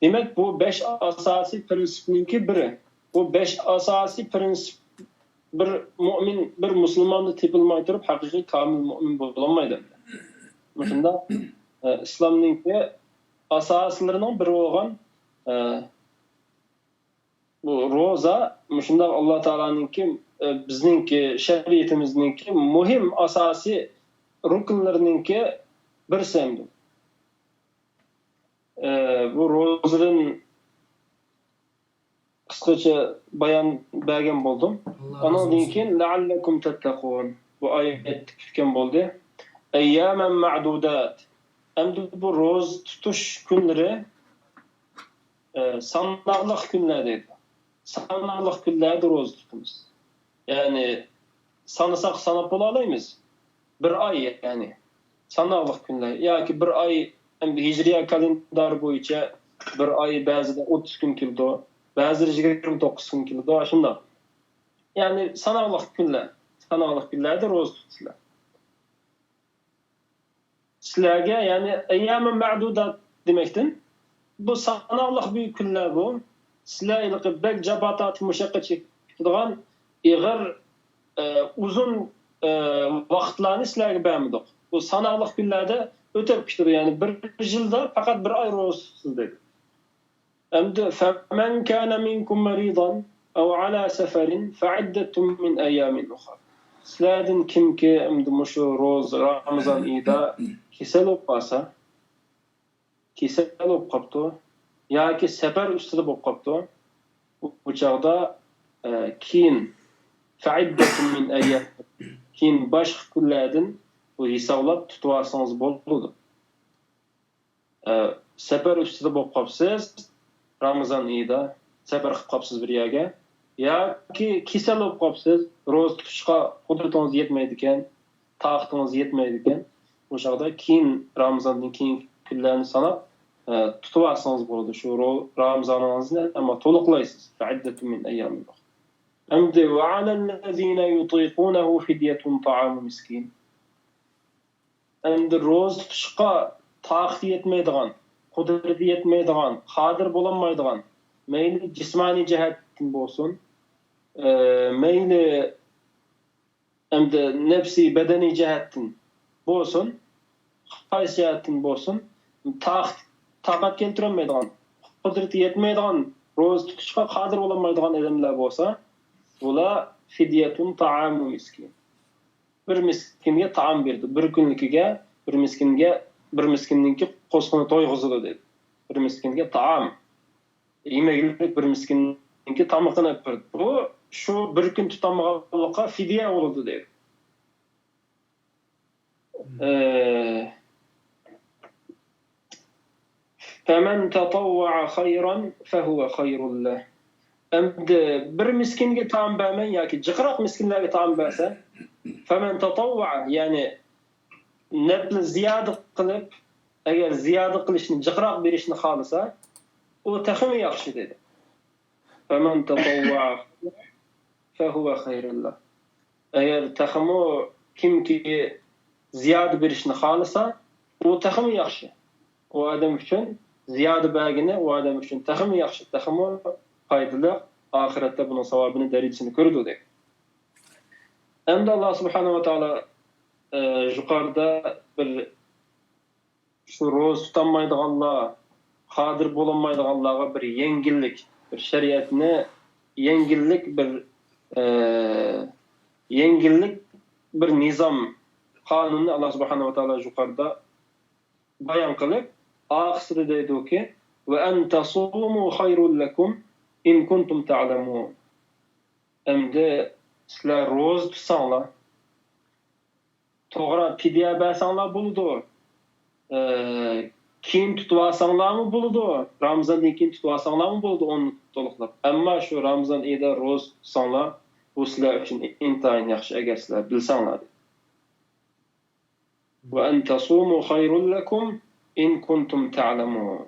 دېمەك، بۇ بەش ئاساسىي پىرىنسىپنىڭكى بىرى. بۇ بەش ئاساسىي پىرىنسىپ بىر مۆمىن، بىر مۇسۇلماندا تېپىلماي تۇرۇپ، ھەقىقىي كامىل مۆمىن بولالمايدۇ. مۇشۇنداق، ئە، ئىسلامنىڭكى ئاساسلىرىنىڭ بىرى بولغان، ئە، بۇ روزا مۇشۇنداق ئاللا تائالانىڭكى، ئە، بىزنىڭكى شەرىئىتىمىزنىڭكى مۇھىم ئاساسىي رۇكۇنلىرىنىڭكى بىرسى ئەمدى. ئە، بۇ روزىدىن قىسقىچە بايان بەرگەن بولدۇم. ئانىڭدىن كېيىن لەئەللەكۇم تەتتەقۇن. بۇ ئايەتتە كۈتكەن بولدى. ئەييامەن مەئدۇدات. ئەمدى بۇ روزا تۇتۇش كۈنلىرى، ئە، ساناقلىق كۈنلەر دەيدۇ. ساناقلىق كۈنلەردە روزا تۇتىمىز. يەنى سانىساق ساناپ بولالايمىز. بىر ئاي، يەنى ساناقلىق كۈنلەر. ياكى بىر ئاي، ئەمدى ھىجرىيە كالېندارى بويىچە بىر ئاي بەزىدە ئوتتۇز كۈن كېلىدۇ، بەزىدە يىگىرمە توققۇز كۈن كېلىدۇ، شۇنداق. يەنى ساناقلىق كۈنلەر، ساناقلىق كۈنلەردە روزا تۇتىسىلەر. سىلەرگە، يەنى ئەييامەن مەئدۇدات دېمەكتىن، بۇ ساناقلىق بىر كۈنلەر بۇ. سىلەر ھېلىقى بەك جاپا تارتىپ، مۇشەققەت چېكىدىغان ئېغىر، ئە، ئۇزۇن، ئە، ۋاقىتلارنى سىلەرگە بەرمىدۇق. بۇ ساناقلىق كۈنلەردە ئۆتۈپ كېتىدۇ. يەنى بىر يىلدا پەقەت بىر ئاي روزا تۇتىسىز دېدى. ئەمدى فەمەن كانە مىنكۇم مەرىدەن ئەۋ ئەلا سەفەرىن فەئىددەتۇن مىن ئەييامىن ئۇخەر. سىلەردىن كىمكى ئەمدى مۇشۇ روزا، رامىزان ئېيىدا كېسەل بولۇپ قالسا، كېسەل بولۇپ قاپتۇ ياكى سەپەر ئۈستىدە بولۇپ قاپتۇ، بۇ چاغدا، ئە، كېيىن فەئىددەتۇن مىن ئەييام، كېيىن باشقا كۈنلەردىن بۇ ھېسابلاپ تۇتۇۋالسىڭىز بولىدۇ. ئە، سەپەر ئۈستىدە بولۇپ قاپسىز، رامىزان ئېيىدا سەپەر قىلىپ قاپسىز بىر يەرگە، ياكى كېسەل بولۇپ قاپسىز، روزا تۇتۇشقا قۇدرىتىڭىز يەتمەيدىكەن، تاقىتىڭىز يەتمەيدىكەن، ئۇ چاغدا كېيىن، رامىزاندىن كېيىنكى كۈنلەرنى ساناپ، ئە، تۇتۇۋالسىڭىز بولىدۇ شۇ رو-، رامىزانىڭىزنى، ئەمما تولۇقلايسىز. فەئىددەتۇن مىن ئەييامىن ئۇخەر. ئەمدى ۋەئەلەللەزىنە يۇتىقۇنەھۇ فىديەتۇن تائامۇ مىسكىن. ئەمدى روزا تۇتۇشقا تاقىتى يەتمەيدىغان، قۇدرىتى يەتمەيدىغان، قادىر بولالمايدىغان، مەيلى جىسمانىي جەھەتتىن بولسۇن، ئە، مەيلى ئەمدى نەپسىي، بەدەنىي جەھەتتىن بولسۇن، قايسى جەھەتتىن بولسۇن، تاق-، تاقەت كەلتۈرەلمەيدىغان، قۇدرىتى يەتمەيدىغان، روزا تۇتۇشقا قادىر بولالمايدىغان ئادەملەر بولسا، بۇلار فىديەتۇن تائامۇ مىسكىن. بىر مىسكىنگە تائام بېرىدۇ. بىر كۈنلۈكىگە بىر مىسكىنگە، بىر مىسكىننىڭكى قورسىقىنى تويغۇزىدۇ دېدى. بىر مىسكىنگە تائام. يېمەكلىك بىر مىسكىننىڭكى تامىقىنى ئېلىپ بېرىدۇ. بۇ شۇ بىر كۈن تۇتالمىغانلىققا فىديە بولىدۇ دەيدۇ. ئە، فەمەن تەتەۋۋەئە خەيرەن فەھۇۋە خەيرۇن لەھ. ئەمدى بىر مىسكىنگە تائام بەرمەي ياكى جىقراق مىسكىنلەرگە تائام بەرسە، فەمەن تەتەۋۋەئە، يەنى نەپلى زىيادە قىلىپ، ئەگەر زىيادە قىلىشنى، جىقراق بېرىشنى خالىسا، ئۇ تېخىمۇ ياخشى دېدى. فەمەن تەتەۋۋەئە فەھۇۋە خەيرۇن لەھ. ئەگەر تېخىمۇ كىمكى زىيادە بېرىشنى خالىسا، ئۇ تېخىمۇ ياخشى. ئۇ ئادەم ئۈچۈن زىيادە بەرگىنى ئۇ ئادەم ئۈچۈن تېخىمۇ ياخشى، تېخىمۇ پايدىلىق، ئاخىرەتتە بۇنىڭ ساۋابىنى، دەرىجىسىنى كۆرىدۇ دەيدۇ. ئەمدى ئاللا سۇبھانەھۇ ۋە تائالا، ئە، يۇقىرىدا بىر شۇ روزا تۇتالمايدىغانلار، قادىر بولالمايدىغانلارغا بىر يەڭگىللىك، بىر شەرىئەتنى يەڭگىللىك، بىر، ئە، يەڭگىللىك، بىر نىزام، قانۇننى ئاللا سۇبھانەھۇ ۋە تائالا يۇقىرىدا بايان قىلىپ، ئاخىرىدا دەيدۇكى، «وأن تصوموا خير لكم إن كنتم تعلمون.» ئەمدى سىلەر روزا تۇتساڭلار، توغرا پىدىيە بەرسەڭلار بولىدۇ. ئە، كېيىن تۇتۇۋالساڭلارمۇ بولىدۇ. رامىزاندىن كېيىن تۇتۇۋالساڭلارمۇ بولىدۇ، ئون تولۇقلاپ. ئەمما شۇ رامىزان ئېيىدا روزا تۇتساڭلار، بۇ سىلەر ئۈچۈن ئىنتايىن ياخشى، ئەگەر سىلەر بىلسەڭلار، دېدى. «وأن تصوموا خير لكم إن كنتم تعلمون.»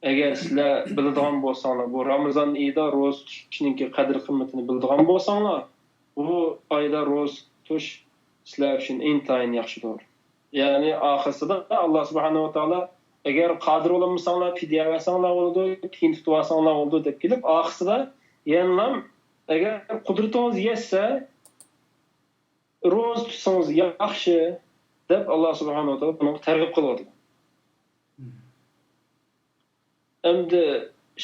ئەگەر سىلەر بىلىدىغان بولساڭلار، بۇ رامىزان ئېيىدا روزا تۇتۇشنىڭكى قەدىر-قىممىتىنى بىلىدىغان بولساڭلار، بۇ ئايدا روزا تۇتۇش سىلەر ئۈچۈن ئىنتايىن ياخشىدۇر. يەنى ئاخىرسىدا ئاللا سۇبھانەھۇ ۋە تائالا، «ئەگەر قادىر بولالمىساڭلار، پىدىيە بەرسەڭلار بولىدۇ، كېيىن تۇتۇۋالساڭلار بولىدۇ» دەپ كېلىپ، ئاخىرسىدا يەنىلا، «ئەگەر قۇدرىتىڭىز يەتسە، روزا تۇتسىڭىز ياخشى» دەپ، ئاللا سۇبھانەھۇ ۋە تائالا بۇنىڭغا تەرغىب قىلىۋاتىدۇ. ئەمدى،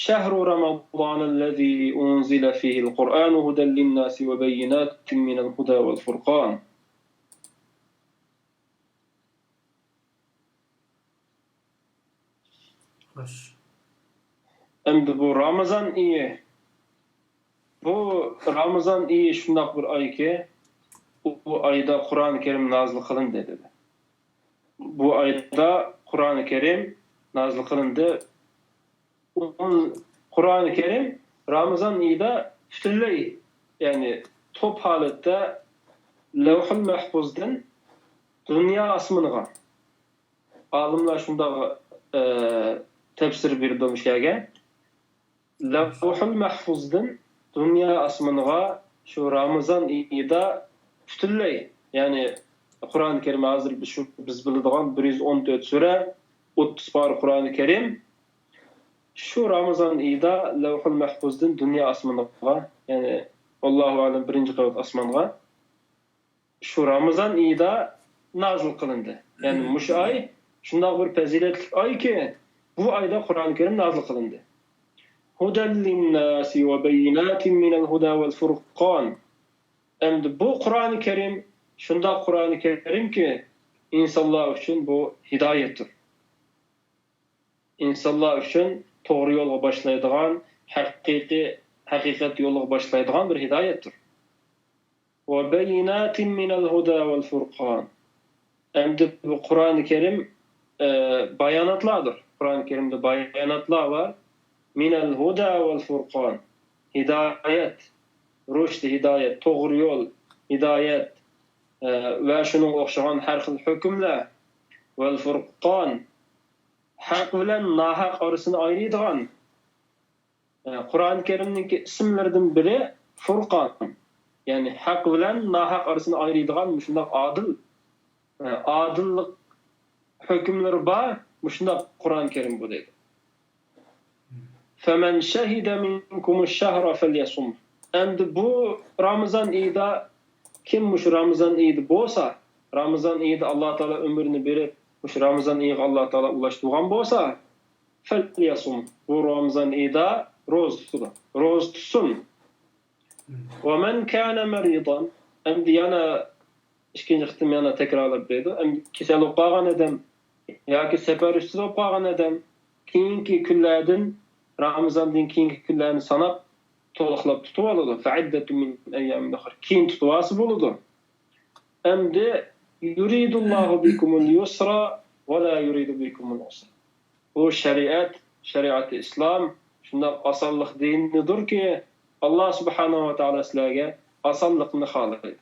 «شهر رمضان الذي أنزل فيه القرآن هدى للناس وبينات من الهدى والفرقان.» خوش. ئەمدى بۇ رامىزان ئېيى، بۇ رامىزان ئېيى شۇنداق بىر ئايكى، بۇ، بۇ ئايدا قۇرئان كەرىم نازىل قىلىندى، دېدى. بۇ ئايدا قۇرئان كەرىم نازىل قىلىندى. قۇرئان كەرىم رامىزان ئېيىدا پۈتۈنلەي، يەنى توپ ھالەتتە لەۋھۇل مەھفۇزدىن دۇنيا ئاسمىنىغا، ئالىملار شۇنداق، ئە، تەپسىر بېرىدۇ مۇشۇ يەرگە. لەۋھۇل مەھفۇزدىن دۇنيا ئاسمىنىغا شۇ رامىزان ئېيىدا پۈتۈنلەي، يەنى قۇرئان كەرىم ھازىر بىز شۇ، بىز بىلىدىغان بىر يۈز ئون تۆت سۈرە، ئوتتۇز پارە قۇرئان كەرىم شۇ رامىزان ئېيىدا لەۋھۇل مەھفۇزدىن دۇنيا ئاسمىنىغا، يەنى، ۋاللاھۇ ئەلەم، بىرىنچى قەۋەت ئاسمانغا شۇ رامىزان ئېيىدا نازىل قىلىندى. يەنى مۇشۇ ئاي شۇنداق بىر پەزىلەتلىك ئايكى، بۇ ئايدا قۇرئان كەرىم نازىل قىلىندى. هدى للناس وبينات من الهدى والفرقان. ئەمدى بۇ قۇرئان كەرىم شۇنداق قۇرئان كەرىمكى، ئىنسانلار ئۈچۈن بۇ ھىدايەتتۇر. ئىنسانلار ئۈچۈن توغرا يولغا باشلايدىغان، ھەقىقىي، ھەقىقەت يولىغا باشلايدىغان بىر ھىدايەتتۇر. وبينات من الهدى والفرقان. ئەمدى بۇ قۇرئان كەرىم، ئە، باياناتلاردۇر. قۇرئان كەرىمدە باياناتلار بار. من الهدى والفرقان. ھىدايەت، رۇشد، ھىدايەت، توغرا يول، ھىدايەت، ئە، ۋە شۇنىڭغا ئوخشىغان ھەر خىل ھۆكۈملەر. والفرقان. ھەق بىلەن ناھەق ئارىسىنى ئايرىيدىغان، ئە، قۇرئان كەرىمنىڭكى ئىسىملىرىدىن بىرى فۇرقان. يەنى ھەق بىلەن ناھەق ئارىسىنى ئايرىيدىغان مۇشۇنداق ئادىل، ئە، ئادىللىق ھۆكۈملىرى بار مۇشۇنداق قۇرئان كەرىم بۇ، دەيدۇ. فمن شهد منكم الشهر فليصمه. ئەمدى بۇ رامىزان ئېيىدا، كىم مۇشۇ رامىزان ئېيىدا بولسا، رامىزان ئېيىدا ئاللا تائالا ئۆمرىنى بېرىپ، مۇشۇ رامىزان ئېيىغا ئاللا تائالا ئۇلاشتۇرغان بولسا، فليصمه. بۇ رامىزان ئېيىدا روزا تۇتىدۇ. روزا تۇتسۇن. ومن كان مريضا، ئەمدى يەنە ئىككىنچى قېتىم يەنە تەكرارلاپ بېرىدۇ. ئەمدى كېسەل بولۇپ قالغان ئادەم ياكى سەپەر ئۈستىدە بولۇپ قالغان ئادەم كېيىنكى كۈنلەردىن، رامىزاندىن كېيىنكى كۈنلەرنى ساناپ تولۇقلاپ تۇتۇۋالىدۇ. فعدة من أيام أخر. كېيىن تۇتۇۋالسا بولىدۇ. ئەمدى يريد الله بكم اليسر ولا يريد بكم العسر. بۇ شەرىئەت، شەرىئەتى ئىسلام شۇنداق ئاسانلىق دىنىدۇركى، ئاللا سۇبھانەھۇ ۋە تائالا سىلەرگە ئاسانلىقنى خالايدۇ.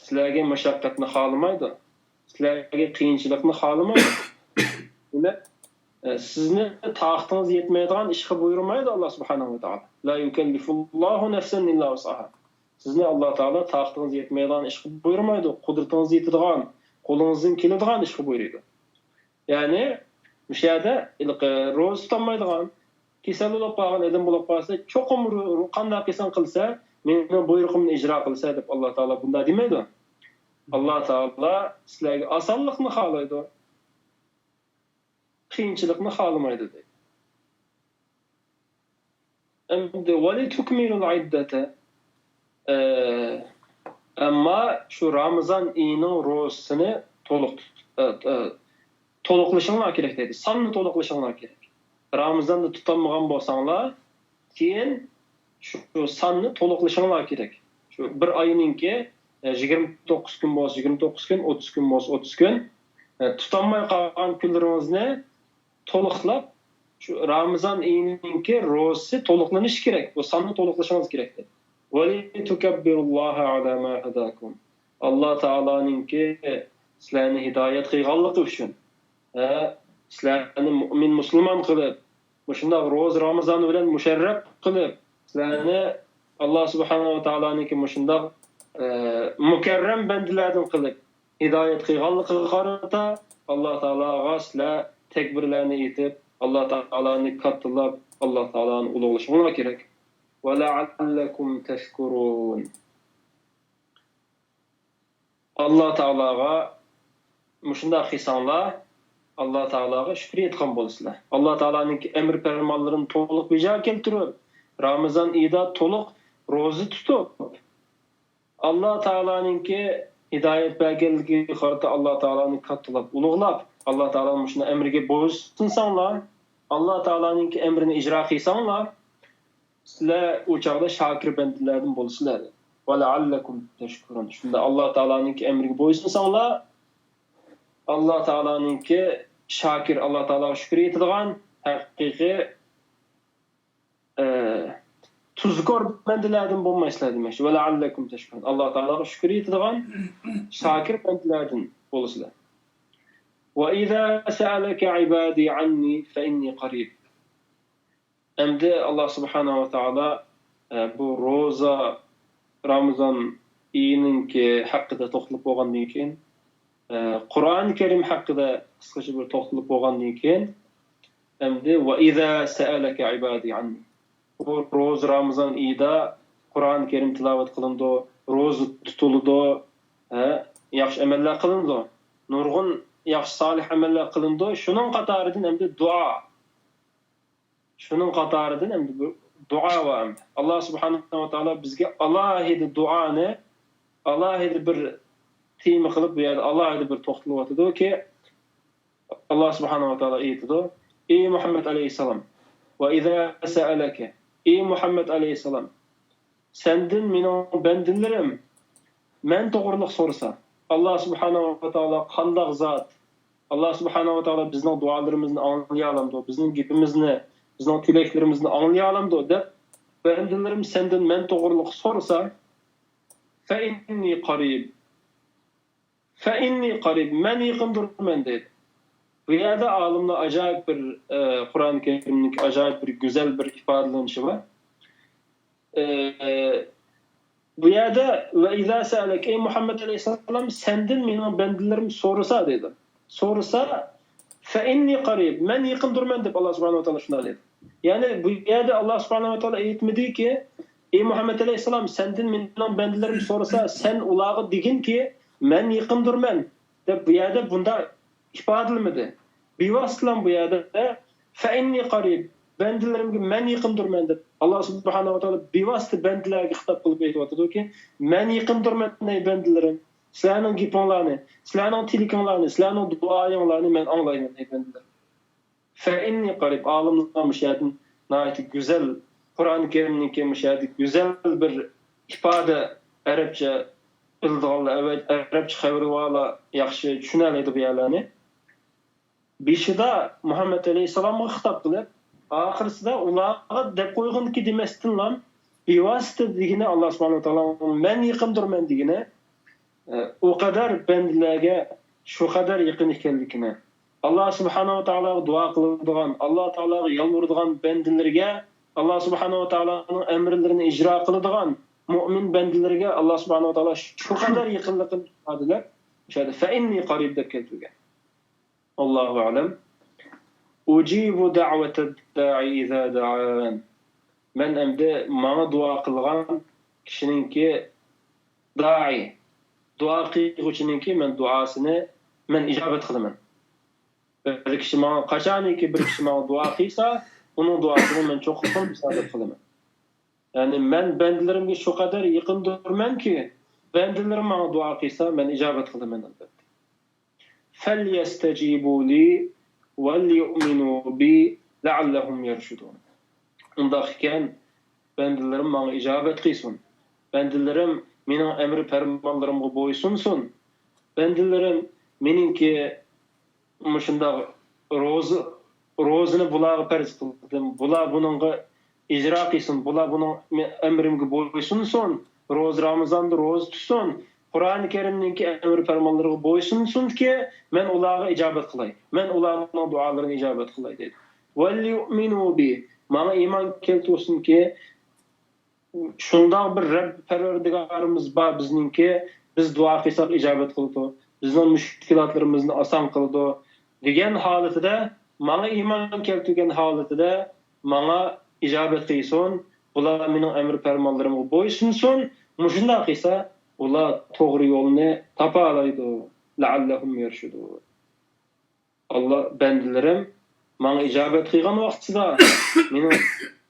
سىلەرگە مۇشەققەتنى خالىمايدۇ. سىلەرگە قىيىنچىلىقنى خالىمايدۇ. دېمەك، ئە، سىزنى تاقىتىڭىز يەتمەيدىغان ئىشقا بۇيرۇمايدۇ ئاللا سۇبھانەھۇ ۋە تائالا. لا يكلف الله نفسا إلا وسعها. سىزنى ئاللا تائالا تاقىتىڭىز يەتمەيدىغان ئىشقا بۇيرۇمايدۇ. قۇدرىتىڭىز يېتىدىغان، قولىڭىزدىن كېلىدىغان ئىشقا بۇيرۇيدۇ. يەنى، مۇشۇ يەردە ھېلىقى روزا تۇتالمايدىغان، كېسەل بولۇپ قالغان ئادەم بولۇپ قالسا، چوقۇم ر-، ر-، قانداق قىلساڭ قىلسا، مېنىڭ بۇيرۇقۇمنى ئىجرا قىلسا دەپ ئاللا تائالا بۇنداق دېمەيدۇ. ئاللا تائالا سىلەرگە ئاسانلىقنى خالايدۇ، قىيىنچىلىقنى خالىمايدۇ دەيدۇ. ئەمدى ولتكملوا العدة، ئە، ئەمما شۇ رامىزان ئېيىنىڭ روزىسىنى تولۇق، ئە، ئە، تولۇقلىشىڭلار كېرەك دەيدۇ. ساننى تولۇقلىشىڭلار كېرەك. رامىزاندا تۇتالمىغان بولساڭلار، كېيىن شۇ ساننى تولۇقلىشىڭلار كېرەك. شۇ بىر ئاينىڭكى، ئە، يىگىرمە توققۇز كۈن بولسا يىگىرمە توققۇز كۈن، ئوتتۇز كۈن بولسا ئوتتۇز كۈن، ئە، تۇتالماي قالغان كۈنلىرىڭىزنى تولۇقلاپ، شۇ رامىزان ئېيىنىڭكى روزىسى تولۇقلىنىشى كېرەك. بۇ ساننى تولۇقلىشىڭىز كېرەك دەيدۇ. ولتكبروا الله على ما هداكم. ئاللا تائالانىڭكى سىلەرنى ھىدايەت قىلغانلىقى ئۈچۈن، ھە، سىلەرنى مۇئمىن مۇسۇلمان قىلىپ، مۇشۇنداق روزا رامىزان بىلەن مۇشەررەپ قىلىپ، سىلەرنى ئاللا سۇبھانەھۇ ۋە تائالانىڭكى مۇشۇنداق، ئە، مۇكەررەم بەندىلەردىن قىلىپ، ھىدايەت قىلغانلىقىغا قارىتا، ئاللا تائالاغا سىلەر تەكبىرلەرنى ئېيتىپ، ئاللا تائالانى كاتتىلاپ، ئاللا تائالانى ئۇلۇغلىشىڭلار كېرەك. ولعلكم تشكرون. ئاللا تائالاغا مۇشۇنداق قىلساڭلار، ئاللا تائالاغا شۈكرى ئېيتقان بولىسىلەر. ئاللا تائالانىڭكى ئەمر پەرمانلىرىنى تولۇق بېجا كەلتۈرۈپ، رامىزان ئېيىدا تولۇق روزا تۇتۇپ، ئاللا تائالانىڭكى ھىدايەت بەرگەنلىكىگە قارىتا ئاللا تائالانى كاتتىلاپ، ئۇلۇغلاپ، ئاللا تائالانىڭ مۇشۇنداق ئەمرىگە بويسۇنساڭلار، ئاللا تائالانىڭكى ئەمرىنى ئىجرا قىلساڭلار، سىلەر ئۇ چاغدا شاكىر بەندىلەردىن بولىسىلەر. ولعلكم تشكرون. شۇنداق ئاللا تائالانىڭكى ئەمرىگە بويسۇنساڭلار، ئاللا تائالانىڭكى شاكىر، ئاللا تائالاغا شۈكۈر ئېيتىدىغان ھەقىقىي، ئە، تۇزكور بەندىلەردىن بولمايسىلەر دېمەكچى. ولعلكم تشكرون. ئاللا تائالاغا شۈكۈر ئېيتىدىغان شاكىر بەندىلەردىن بولىسىلەر. وإذا سألك عبادي عني فإني قريب. ئەمدى ئاللا سۇبھانەھۇ ۋە تائالا، ئە، بۇ روزا، رامىزان ئېيىنىڭكى ھەققىدە توختىلىپ بولغاندىن كېيىن، ئە، قۇرئان كەرىم ھەققىدە قىسقىچە بىر توختىلىپ بولغاندىن كېيىن، ئەمدى وإذا سألك عبادي عني. بۇ روزا، رامىزان ئېيىدا قۇرئان كەرىم تىلاۋەت قىلىنىدۇ، روزا تۇتۇلىدۇ، ھە، ياخشى ئەمەللەر قىلىنىدۇ. نۇرغۇن ياخشى سالىھ ئەمەللەر قىلىنىدۇ. شۇنىڭ قاتارىدىن ئەمدى دۇئا. شۇنىڭ قاتارىدىن ئەمدى بىر دۇئا بار ئەمدى. ئاللا سۇبھانەھۇ ۋە تائالا بىزگە ئالاھىدە دۇئانى، ئالاھىدە بىر تېما قىلىپ، بۇ يەردە ئالاھىدە بىر توختىلىۋاتىدۇكى، ئاللا سۇبھانەھۇ ۋە تائالا ئېيتىدۇ: «ئى مۇھەممەد ئەلەيھىسسالام، ۋە ئىزا سەئەلەكە، ئى مۇھەممەد ئەلەيھىسسالام، سەندىن مېنىڭ بەندىلىرىم مەن توغرىلىق سورىسا، ئاللا سۇبھانەھۇ ۋە تائالا قانداق زات؟ ئاللا سۇبھانەھۇ ۋە تائالا بىزنىڭ دۇئالىرىمىزنى ئاڭلىيالامدۇ؟ بىزنىڭ گېپىمىزنى، بىزنىڭ تىلەكلىرىمىزنى ئاڭلىيالامدۇ؟» دەپ، بەندىلىرىم سەندىن مەن توغرىلىق سورىسا، فەئىننى قەرىب. فەئىننى قەرىب، مەن يېقىندۇرمەن دەيدۇ. بۇ يەردە ئالىملار ئاجايىپ بىر، ئە، قۇرئان كەرىمنىڭ ئاجايىپ بىر گۈزەل بىر ئىپادىلىنىشى بار. ئە، بۇ يەردە ۋە ئىزا سەئەلەك، ئەي مۇھەممەد ئەلەيھىسسالام، سەندىن مېنىڭ بەندىلىرىم سورىسا دەيدۇ. سورىسا، فەئىننى قەرىب، مەن يېقىندۇرمەن دەپ ئاللا سۇبھانەھۇ ۋە تائالا شۇنداق دەيدۇ. يەنى بۇ يەردە ئاللا سۇبھانەھۇ ۋە تائالا ئېيتمىدىكى، ئەي مۇھەممەد ئەلەيھىسسالام، سەندىن مېنىڭ بەندىلىرىم سورىسا، سەن ئۇلارغا دېگىنكى، مەن يېقىندۇرمەن دەپ بۇ يەردە بۇنداق ئىپادىلىمىدى. بىۋاسىتىلا بۇ يەردە فەئىننى قەرىب، بەندىلىرىمگە مەن يېقىندۇرمەن دەپ، ئاللا سۇبھانەھۇ ۋە تائالا بىۋاسىتە بەندىلەرگە خىتاب قىلىپ ئېيتىۋاتىدۇكى، مەن يېقىندۇرمەن، ئەي بەندىلىرىم، سىلەرنىڭ گېپىڭلارنى، سىلەرنىڭ تىلىكىڭلارنى، سىلەرنىڭ دۇئايىڭلارنى مەن ئاڭلايمەن، ئەي بەندىلىرىم. فەئىننى قەرىب، ئالىملار مۇشۇ يەردىن ناھايىتى گۈزەل، قۇرئان كەرىمنىڭكى مۇشۇ يەردە گۈزەل بىر ئىپادە، ئەرەبچە بىلىدىغانلار، ئەرەبچە خەۋىرى بارلار ياخشى چۈشىنەلەيدۇ بۇ يەرلەرنى. بېشىدا مۇھەممەد ئەلەيھىسسالامغا خىتاب قىلىپ، ئاخىرسىدا ئۇلارغا دەپ قويغىنىكى دېمەستىنلا، بىۋاسىتە دېگىنى، ئاللا سۇبھانەھۇ ۋە تائالا مەن يېقىندۇرمەن دېگىنى، ئە، ئۇ قەدەر بەندىلەرگە شۇ قەدەر يېقىن ئىكەنلىكىنى، ئاللا سۇبھانەھۇ ۋە تائالاغا دۇئا قىلىدىغان، ئاللا تائالاغا يالۋۇرىدىغان بەندىلىرىگە ئاللا سۇبھانەھۇ ۋە تائالانىڭ ئەمىرلىرىنى ئىجرا قىلىدىغان مۇئمىن بەندىلىرىگە ئاللا سۇبھانەھۇ ۋە تائالا شۇ قەدەر يېقىنلىقىنى ئىپادىلەپ، شۇ يەردە فەئىننى قەرىب دەپ كەلتۈرگەن. ئاللاھۇ ئەلەم. أجيب دعوة الداع إذا دعان. مەن ئەمدى ماڭا دۇئا قىلغان كىشىنىڭكى، دائى، دۇئا قىلغۇچىنىڭكى مەن دۇئاسىنى مەن ئىجابەت قىلىمەن. بىر كىشى ماڭا، قاچانكى بىر كىشى ماڭا دۇئا قىلسا، ئۇنىڭ دۇئاسىنى مەن چوقۇم ئىجابەت قىلىمەن. يەنى مەن بەندىلىرىمگە شۇ قەدەر يېقىندۇرمەنكى، بەندىلىرىم ماڭا دۇئا قىلسا، مەن ئىجابەت قىلىمەن، ئەلبەتتە. فَلْيَسْتَجِيبُوا لِي وَلْيُؤْمِنُوا بِي لَعَلَّهُمْ يَرْشُدُونَ. ئۇنداق ئىكەن، بەندىلىرىم ماڭا ئىجابەت قىلسۇن. بەندىلىرىم مېنىڭ ئەمر پەرمانلىرىمغا بويسۇنسۇن. بەندىلىرىم مېنىڭكى مۇشۇنداق روزا، روزىنى بۇلارغا پەرز قىلدىم. بۇلار بۇنىڭغا ئىجرا قىلسۇن. بۇلار بۇنىڭ ئەمرىمگە بويسۇنسۇن. روزا، رامىزاندا روزا تۇتسۇن. قۇرئانى كەرىمنىڭكى ئەمر پەرمانلىرىغا بويسۇنسۇنكى، مەن ئۇلارغا ئىجابەت قىلاي. مەن ئۇلارنىڭ دۇئالىرىنى ئىجابەت قىلاي دەيدۇ. وَلْيُؤْمِنُوا بِي، ماڭا ئىمان كەلتۈرسۇنكى، شۇنداق بىر رەب پەرۋەردىگارىمىز بار بىزنىڭكى، بىز دۇئا قىلساق ئىجابەت قىلىدۇ، بىزنىڭ مۈشكۈلاتلىرىمىزنى ئاسان قىلىدۇ، دېگەن ھالىتىدە، ماڭا ئىمان كەلتۈرگەن ھالىتىدە، ماڭا ئىجابەت قىلسۇن، بۇلار مېنىڭ ئەمر پەرمانلىرىمغا بويسۇنسۇن، مۇشۇنداق قىلسا، ئۇلار توغرا يولنى تاپالايدۇ. لەئەللەھۇم يەرشۇدۇن. ئاللا، بەندىلىرىم ماڭا ئىجابەت قىلغان ۋاقتىدا، مېنىڭ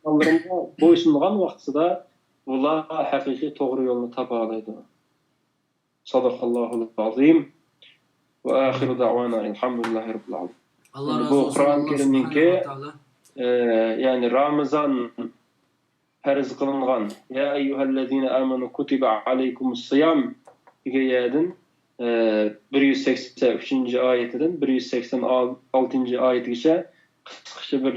پەرمانلىرىمغا بويسۇنغان ۋاقتىدا، ئۇلار ھەقىقىي توغرا يولنى تاپالايدۇ. صدق الله العظيم. وآخر دعوانا الحمد لله رب العالمين. ئاللا ئەمدى رازى بولسۇن، قۇرئان كەرىمنىڭكى، ئە، يەنى رامىزان پەرز قىلىنغان، يا ئەييۇھەللەزىنە ئامەنۇ كۇتىبە ئەلەيكۇمۇس سىيام دېگەن يەردىن، ئە، بىر يۈز سەكسەن ئۈچىنچى ئايىتىدىن بىر يۈز سەكسەن ئالتىنچى ئايىتىگىچە قىسقىچە بىر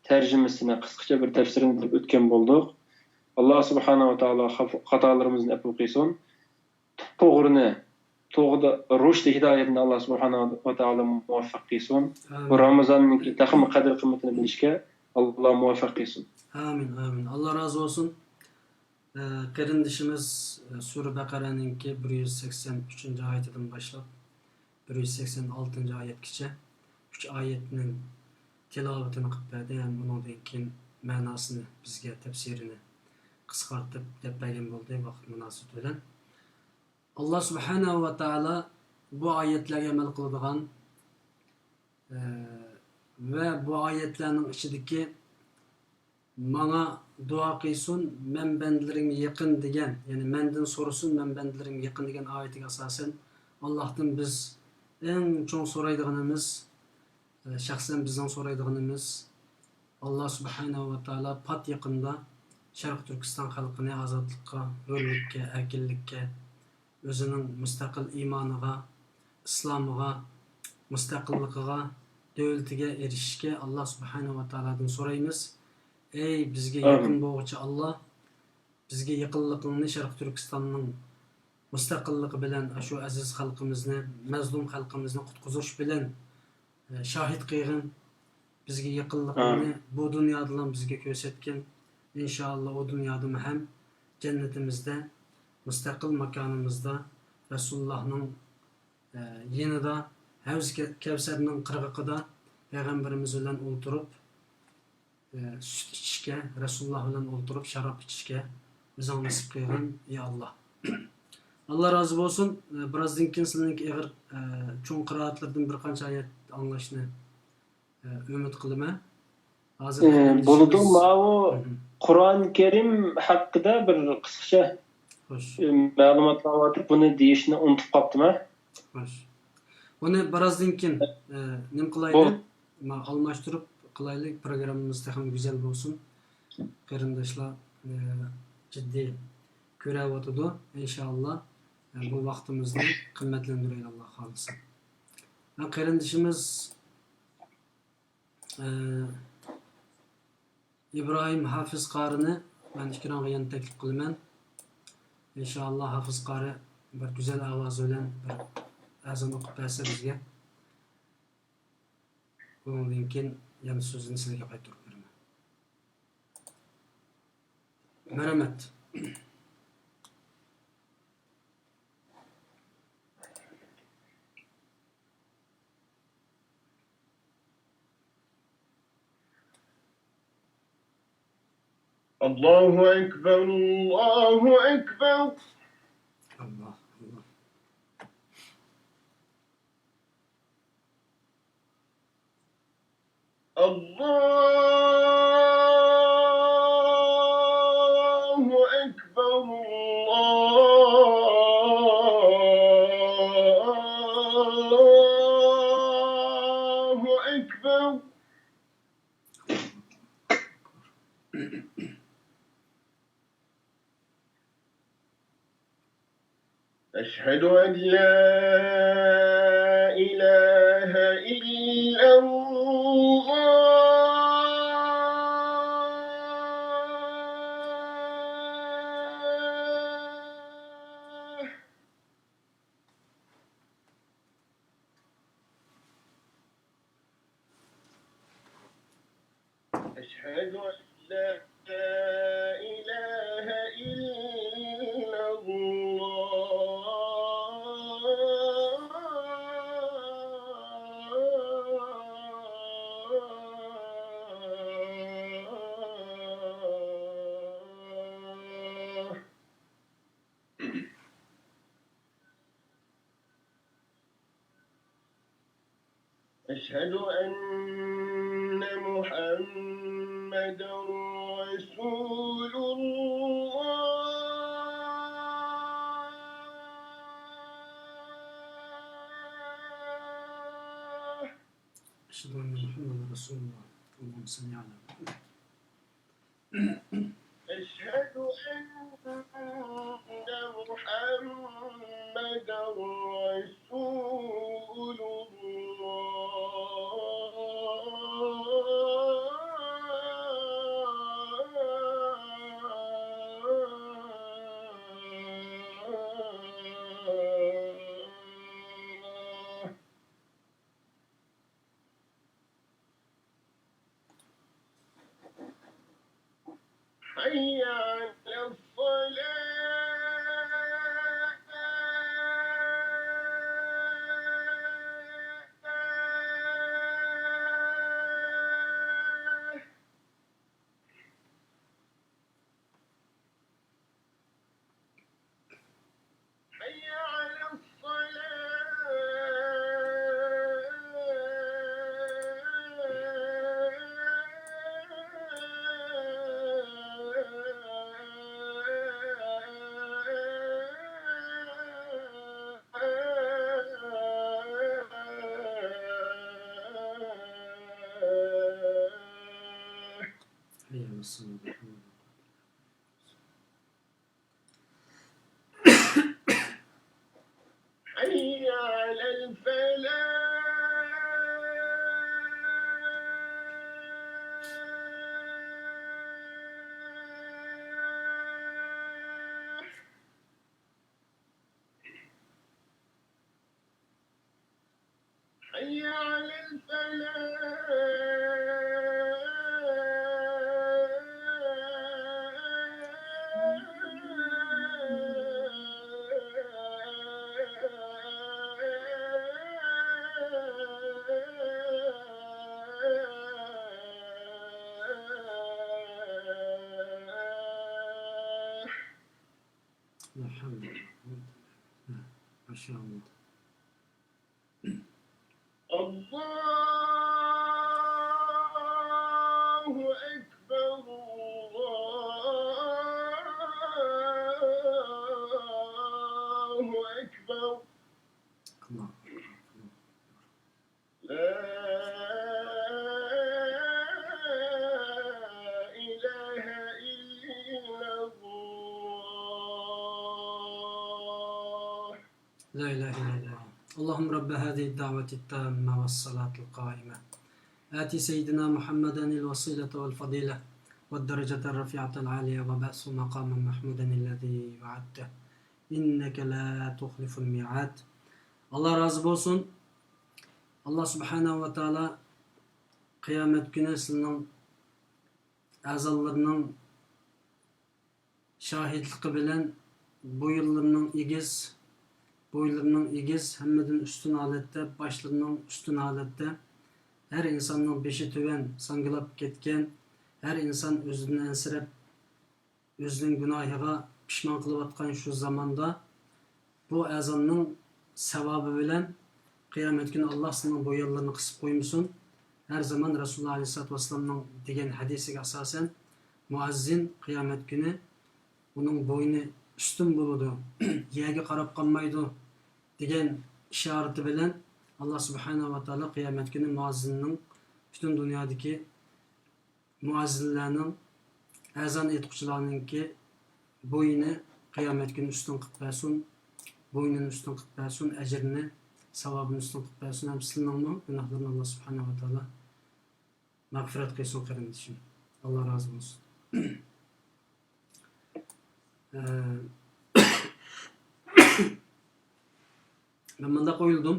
تەرجىمىسىنى، قىسقىچە بىر تەپسىرىنى قىلىپ ئۆتكەن بولدۇق. ئاللا سۇبھانەھۇ ۋە تائالا خاف-، خاتالىرىمىزنى ئەپۇ قىلسۇن. توغرىنى، توغرىدا رۇشد ھىدايەتنى ئاللا سۇبھانەھۇ ۋە تائالا مۇۋەپپەق قىلسۇن. ئامىن. بۇ رامىزاننىڭكى تېخىمۇ قەدىر قىممىتىنى بىلىشكە ئاللا مۇۋەپپەق قىلسۇن. ئامىن، ئامىن. ئاللا رازى بولسۇن. ئە، قېرىندىشىمىز، ئە، سۈرە بەقەرەنىڭكى بىر يۈز سەكسەن ئۈچىنچى ئايىتىدىن باشلاپ، بىر يۈز سەكسەن ئالتىنچى ئايەتكىچە ئۈچ ئايەتنىڭ تىلاۋىتىنى قىلىپ بەردى ھەم ئۇنىڭدىن كېيىن مەناسىنى بىزگە، تەپسىرىنى قىسقارتىپ دەپ بەرگەن بولدى ۋاقىت مۇناسىۋىتى بىلەن. ئاللا سۇبھانەھۇ ۋە تائالا بۇ ئايەتلەرگە ئەمەل قىلىدىغان، ئە، ۋە بۇ ئايەتلەرنىڭ ئىچىدىكى ماڭا دۇئا قىلسۇن، مەن بەندىلىرىمگە يېقىن دېگەن، يەنى مەندىن سورىسۇن، مەن بەندىلىرىمگە يېقىن دېگەن ئايىتىگە ئاساسەن، ئاللاھتىن بىز ئەڭ چوڭ سورايدىغىنىمىز، ئە، شەخسەن بىزنىڭ سورايدىغىنىمىز، ئاللا سۇبھانەھۇ ۋە تائالا پات يېقىندا شەرقىي تۈركىستان خەلقىنى ئازادلىققا، ھۆرلۈككە، ئەركىنلىككە، ئۆزىنىڭ مۇستەقىل ئىمانىغا، ئىسلامىغا، مۇستەقىللىقىغا، دۆلىتىگە ئېرىشىشكە ئاللا سۇبھانەھۇ ۋە تائالادىن سورايمىز. ئەي بىزگە يېقىن بولغۇچى ئاللا، بىزگە يېقىنلىقىڭنى شەرقىي تۈركىستاننىڭ مۇستەقىللىقى بىلەن، ئاشۇ ئەزىز خەلقىمىزنى، مەزلۇم خەلقىمىزنى قۇتقۇزۇش بىلەن، ئە، شاھىت قىلغىن. بىزگە يېقىنلىقىڭنى بۇ دۇنيادىلا بىزگە كۆرسەتكىن. ئىنشائاللا، ئۇ دۇنيادىمۇ ھەم جەننىتىمىزدە، مۇستەقىل ماكانىمىزدا، رەسۇلۇللاھنىڭ، ئە، يېنىدا، ھەۋز كە-، كەۋسەرنىڭ قىرغىقىدا پەيغەمبىرىمىز بىلەن ئولتۇرۇپ، ئە، سۈت ئىچىشكە، رەسۇلۇللا بىلەن ئولتۇرۇپ شاراب ئىچىشكە ئۆزۈڭ نېسىپ قىلغىن، يا ئاللا. ئاللا رازى بولسۇن. ئە، بىرازدىن كېيىن سىلىنىڭكى ئېغىر، ئە، چوڭ قىرائەتلىرىدىن بىر قانچە ئايەت ئاڭلاشنى، ئە، ئۈمىد قىلىمەن. ھازىر ئە، بولىدۇ، ماۋۇ قۇرئان كەرىم ھەققىدە بىر قىسقىچە، خوش، ئە، مەلۇماتلار بارتىپ، بۇنى دېيىشنى ئۇنتۇپ قاپتىمەن. خوش. بۇنى بىرازدىن كېيىن، ئە، نېمە قىلايلى؟ ما-، ئالماشتۇرۇپ قىلايلى، پروگراممىمىز تېخىمۇ گۈزەل بولسۇن. قېرىنداشلار، ئە، جىددىي كۆرۈۋاتىدۇ. ئىنشائاللا، ئە، بۇ ۋاقتىمىزنى قىممەتلەندۈرەيلى، ئاللا خالىسا. ھە، قېرىندىشىمىز، ئە، ئىبراھىم ھافىز قارىنى مەن ئېكرانغا يەنە تەكلىپ قىلىمەن. ئىنشائاللا، ھافىز قارى بىر گۈزەل ئاۋازى بىلەن بىر ئەزان ئوقۇپ بەرسە بىزگە. ئۇنىڭدىن كېيىن يەنە سۆزنى سىزگە قايتۇرۇپ بېرىمەن. مەرھەمەت. الله أكبر، الله أكبر. الله، الله. الله أكبر، الله أكبر. أشهد أن لا إله إلا الله. أشهد أن لا إله إلا الله. أشهد أن محمدا رسول الله. أشهد أن محمدا رسول الله. اللهم صل على محمد. أشهد أن محمدا رسول الله. حي على الصلاة. حي على الصلاة. حي على الصلاة. حي على الفلاح. حي على الفلاح. لا حول ولا قوة إلا بالله. ما شاء الله. الله أكبر، الله أكبر. الله أكبر. لا إله إلا الله. لا إله إلا الله. اللهم رب هذه الدعوة التامة والصلاة القائمة، آت سيدنا محمدا الوسيلة والفضيلة والدرجة الرفيعة العالية وابعثه مقاما محمودا الذي وعدته، إنك لا تخلف الميعاد. ئاللا رازى بولسۇن. ئاللا سۇبھانەھۇ ۋە تائالا قىيامەت كۈنى سىلىنىڭ ئەزالىرىنىڭ شاھىتلىقى بىلەن بويۇنلىرىنىڭ ئېگىز، بويلىرىنىڭ ئېگىز، ھەممىدىن ئۈستۈن ھالەتتە، باشلىرىنىڭ ئۈستۈن ھالەتتە، ھەر ئىنساننىڭ بېشى تۆۋەن، ساڭگىلاپ كەتكەن، ھەر ئىنسان ئۆزىدىن ئەنسىرەپ، ئۆزىنىڭ گۇناھىغا پىشمان قىلىۋاتقان شۇ زاماندا، بۇ ئەزاننىڭ ساۋابى بىلەن قىيامەت كۈنى ئاللا سېنىڭ بويۇنلىرىنى قىسىپ قويمىسۇن. ھەر زامان رەسۇلۇللا ئەلەيھىسسالاتۇ ۋەسسالامنىڭ دېگەن ھەدىسىگە ئاساسەن، مۇئەززىن قىيامەت كۈنى ئۇنىڭ بوينى ئۈستۈن بولىدۇ، يەرگە قاراپ قالمايدۇ، دېگەن ئىشارىتى بىلەن، ئاللا سۇبھانەھۇ ۋە تائالا قىيامەت كۈنى مۇئەززىننىڭ، پۈتۈن دۇنيادىكى مۇئەززىنلەرنىڭ، ئەزان ئېيتقۇچىلارنىڭكى بوينى قىيامەت كۈنى ئۈستۈن قىلىپ بەرسۇن، بوينىنى ئۈستۈن قىلىپ بەرسۇن، ئەجرىنى، ساۋابىنى ئۈستۈن قىلىپ بەرسۇن، ھەم سىلىنىڭمۇ گۇناھلىرىنى ئاللا سۇبھانەھۇ ۋە تائالا مەغپىرەت قىلسۇن، قېرىندىشىم. ئاللا رازى بولسۇن. ئە، مەن مۇنداق ئويلىدىم.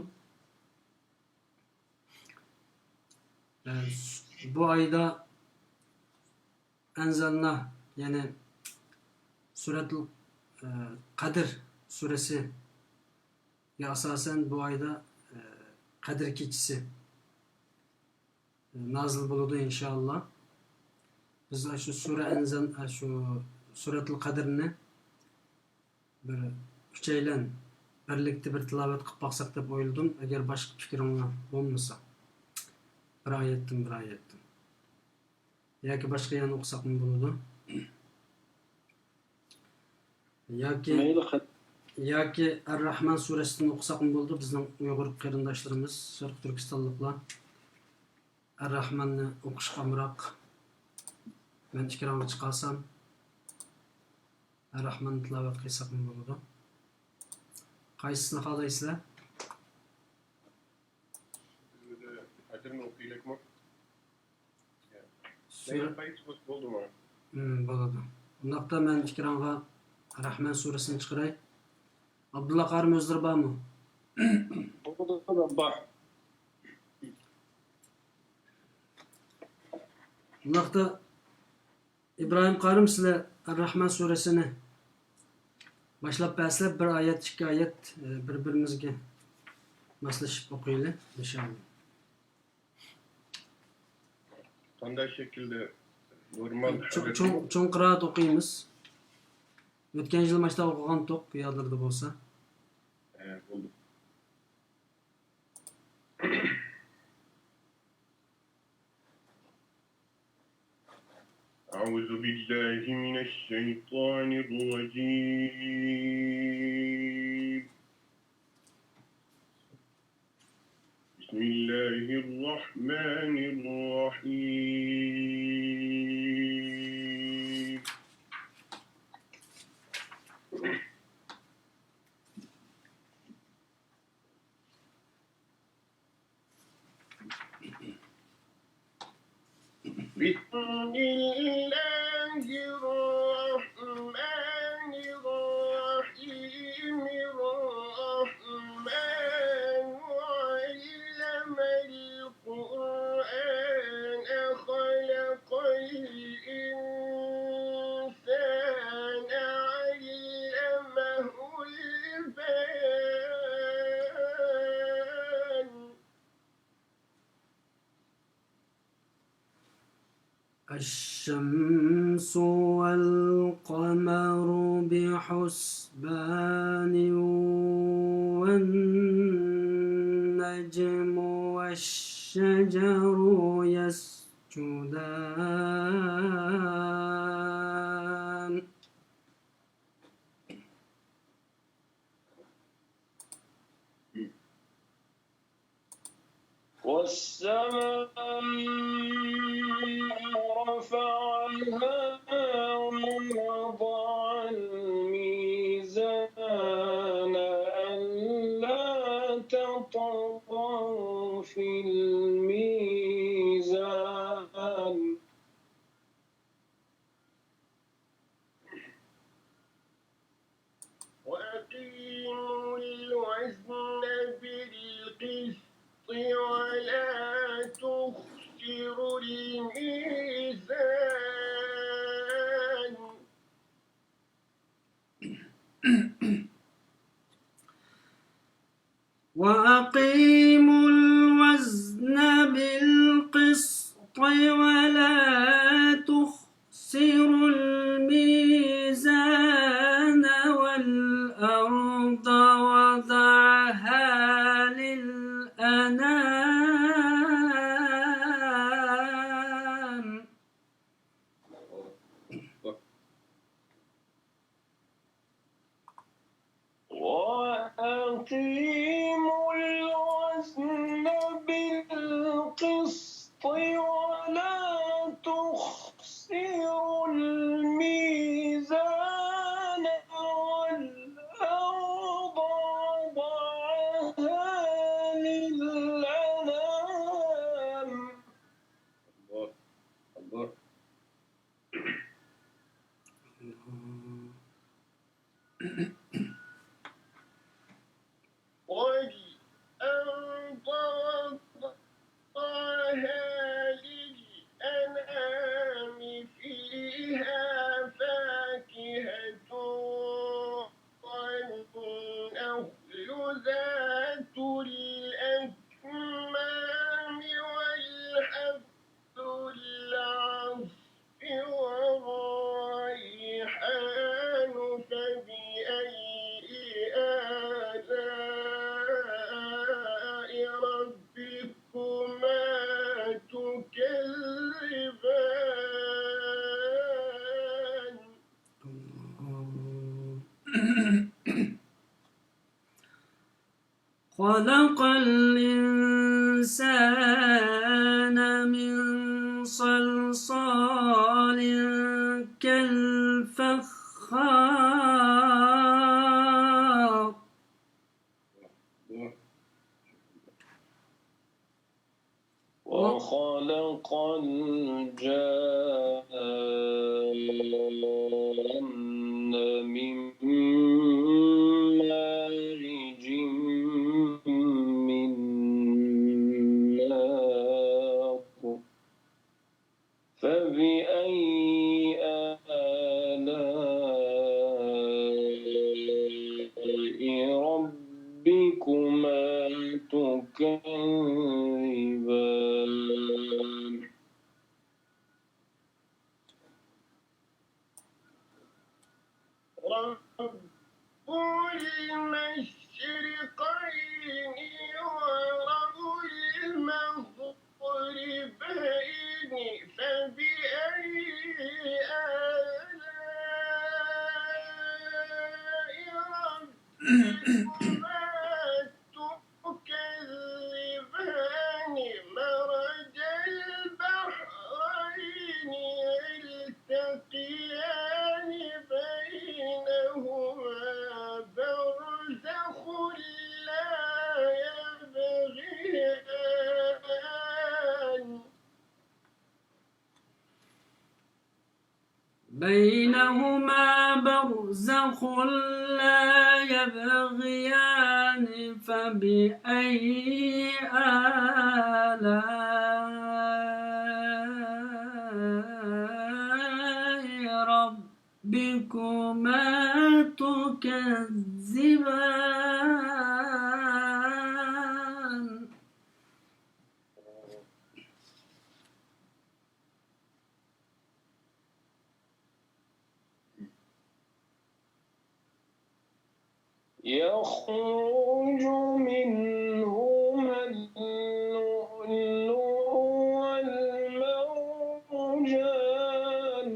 ئە، بۇ ئايدا ئەنزەلنا، يەنى سۈرەتۇل، ئە، قەدىر سۈرىسىگە ئاساسەن بۇ ئايدا، ئە، قەدىر كېچىسى نازىل بولىدۇ، ئىنشائاللا. بىز ئاشۇ سۈرە ئەنزەل، ئاشۇ سۈرەتۇل قەدىرنى بىر ئۈچەيلەن بىرلىكتە بىر تىلاۋەت قىلىپ باقساق دەپ ئويلىدىم، ئەگەر باشقا پىكرىڭلار بولمىسا. بىر ئايەتتىن، بىر ئايەتتىن. ياكى باشقا يەرنى ئوقۇساقمۇ بولىدۇ. ياكى، مەيلى، قەت- ياكى ئەر-راھمان سۈرەسىدىن ئوقۇساقمۇ بولىدۇ. بىزنىڭ ئۇيغۇر قېرىنداشلىرىمىز، شەرقىي تۈركىستانلىقلار ئەر-راھماننى ئوقۇشقا ئامراق. مەن ئېكرانغا چىقارسام، ئەر-راھماننى تىلاۋەت قىلساقمۇ بولىدۇ. قايسىسىنى خالايسىلەر؟ قەدىرنى ئوقۇيلىكمۇ؟ سۈرە- مەيلى، قايسى بولسا بولدىمۇ؟ ھىم، بولىدۇ. ئۇنداقتا مەن ئېكرانغا راھمان سۈرىسىنى چىقىراي. ئابدۇللا قارىم ئۆزلىرى بارمۇ؟ بولىدۇ، بار. ئۇنداقتا ئىبراھىم قارىم، سىلەر ئەر-راھمان سۈرىسىنى باشلاپ بەرسىلەر، بىر ئايەت، ئىككى ئايەت، ئە، بىر-بىرىمىزگە ماسلىشىپ ئوقۇيلى، ئىنشائاللا. قانداق شەكىلدە؟ نورمال چوڭ، چوڭ، چوڭ قىرائەت ئوقۇيمىز. ئۆتكەن يىل ماشتا ئوقۇغانتۇق، يادلىرىدا بولسا. ھە، بولدى. أعوذ بالله من الشيطان الرجيم. بسم الله الرحمن الرحيم. بسم الله الرحمن الرحيم. الرحمن علم القرآن خلق الإنسان علمه البيان. الشمس والقمر بحسبان والنجم والشجر يسجدان. والسماء رفعها ووضع الميزان ألا تطغوا في الميزان. وأقيموا الوزن بالقسط ولا تخسروا الميزان. وأقيموا الوزن بالقسط ولا تخسروا الميزان. الأنعام. وأقيموا الوزن بالقسط ولا تخسروا الميزان والأرض وضعها للأنام. الله أكبر. والأرض وضعها للأنام فيها فاكهة والنخل ذات الأكمام والحب ذو العصف والريحان فبأي آلاء ربكما تكذبان. خلق الإنسان من صلصال كالفخار. وخلق الجان من مارج من نار. فبأي آلاء ربكما تكذبان. رب المشرقين ورب المغربين فبأي آلاء ربكما تكذبان مرج البحرين يلتقيان بينهما برزخ لا يبغيان. بينهما برزخ لا يبغيان فبأي آلاء ربكما تكذبان. يخرج منهما اللؤلؤ والمرجان.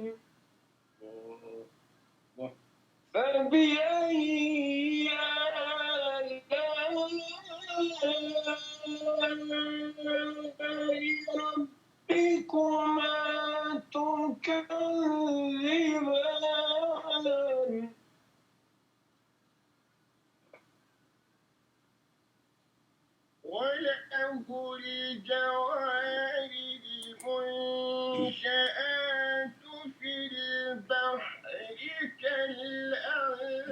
فبأي آلاء ربكما تكذبان. وله الجوار المنشآت في البحر كالأعلام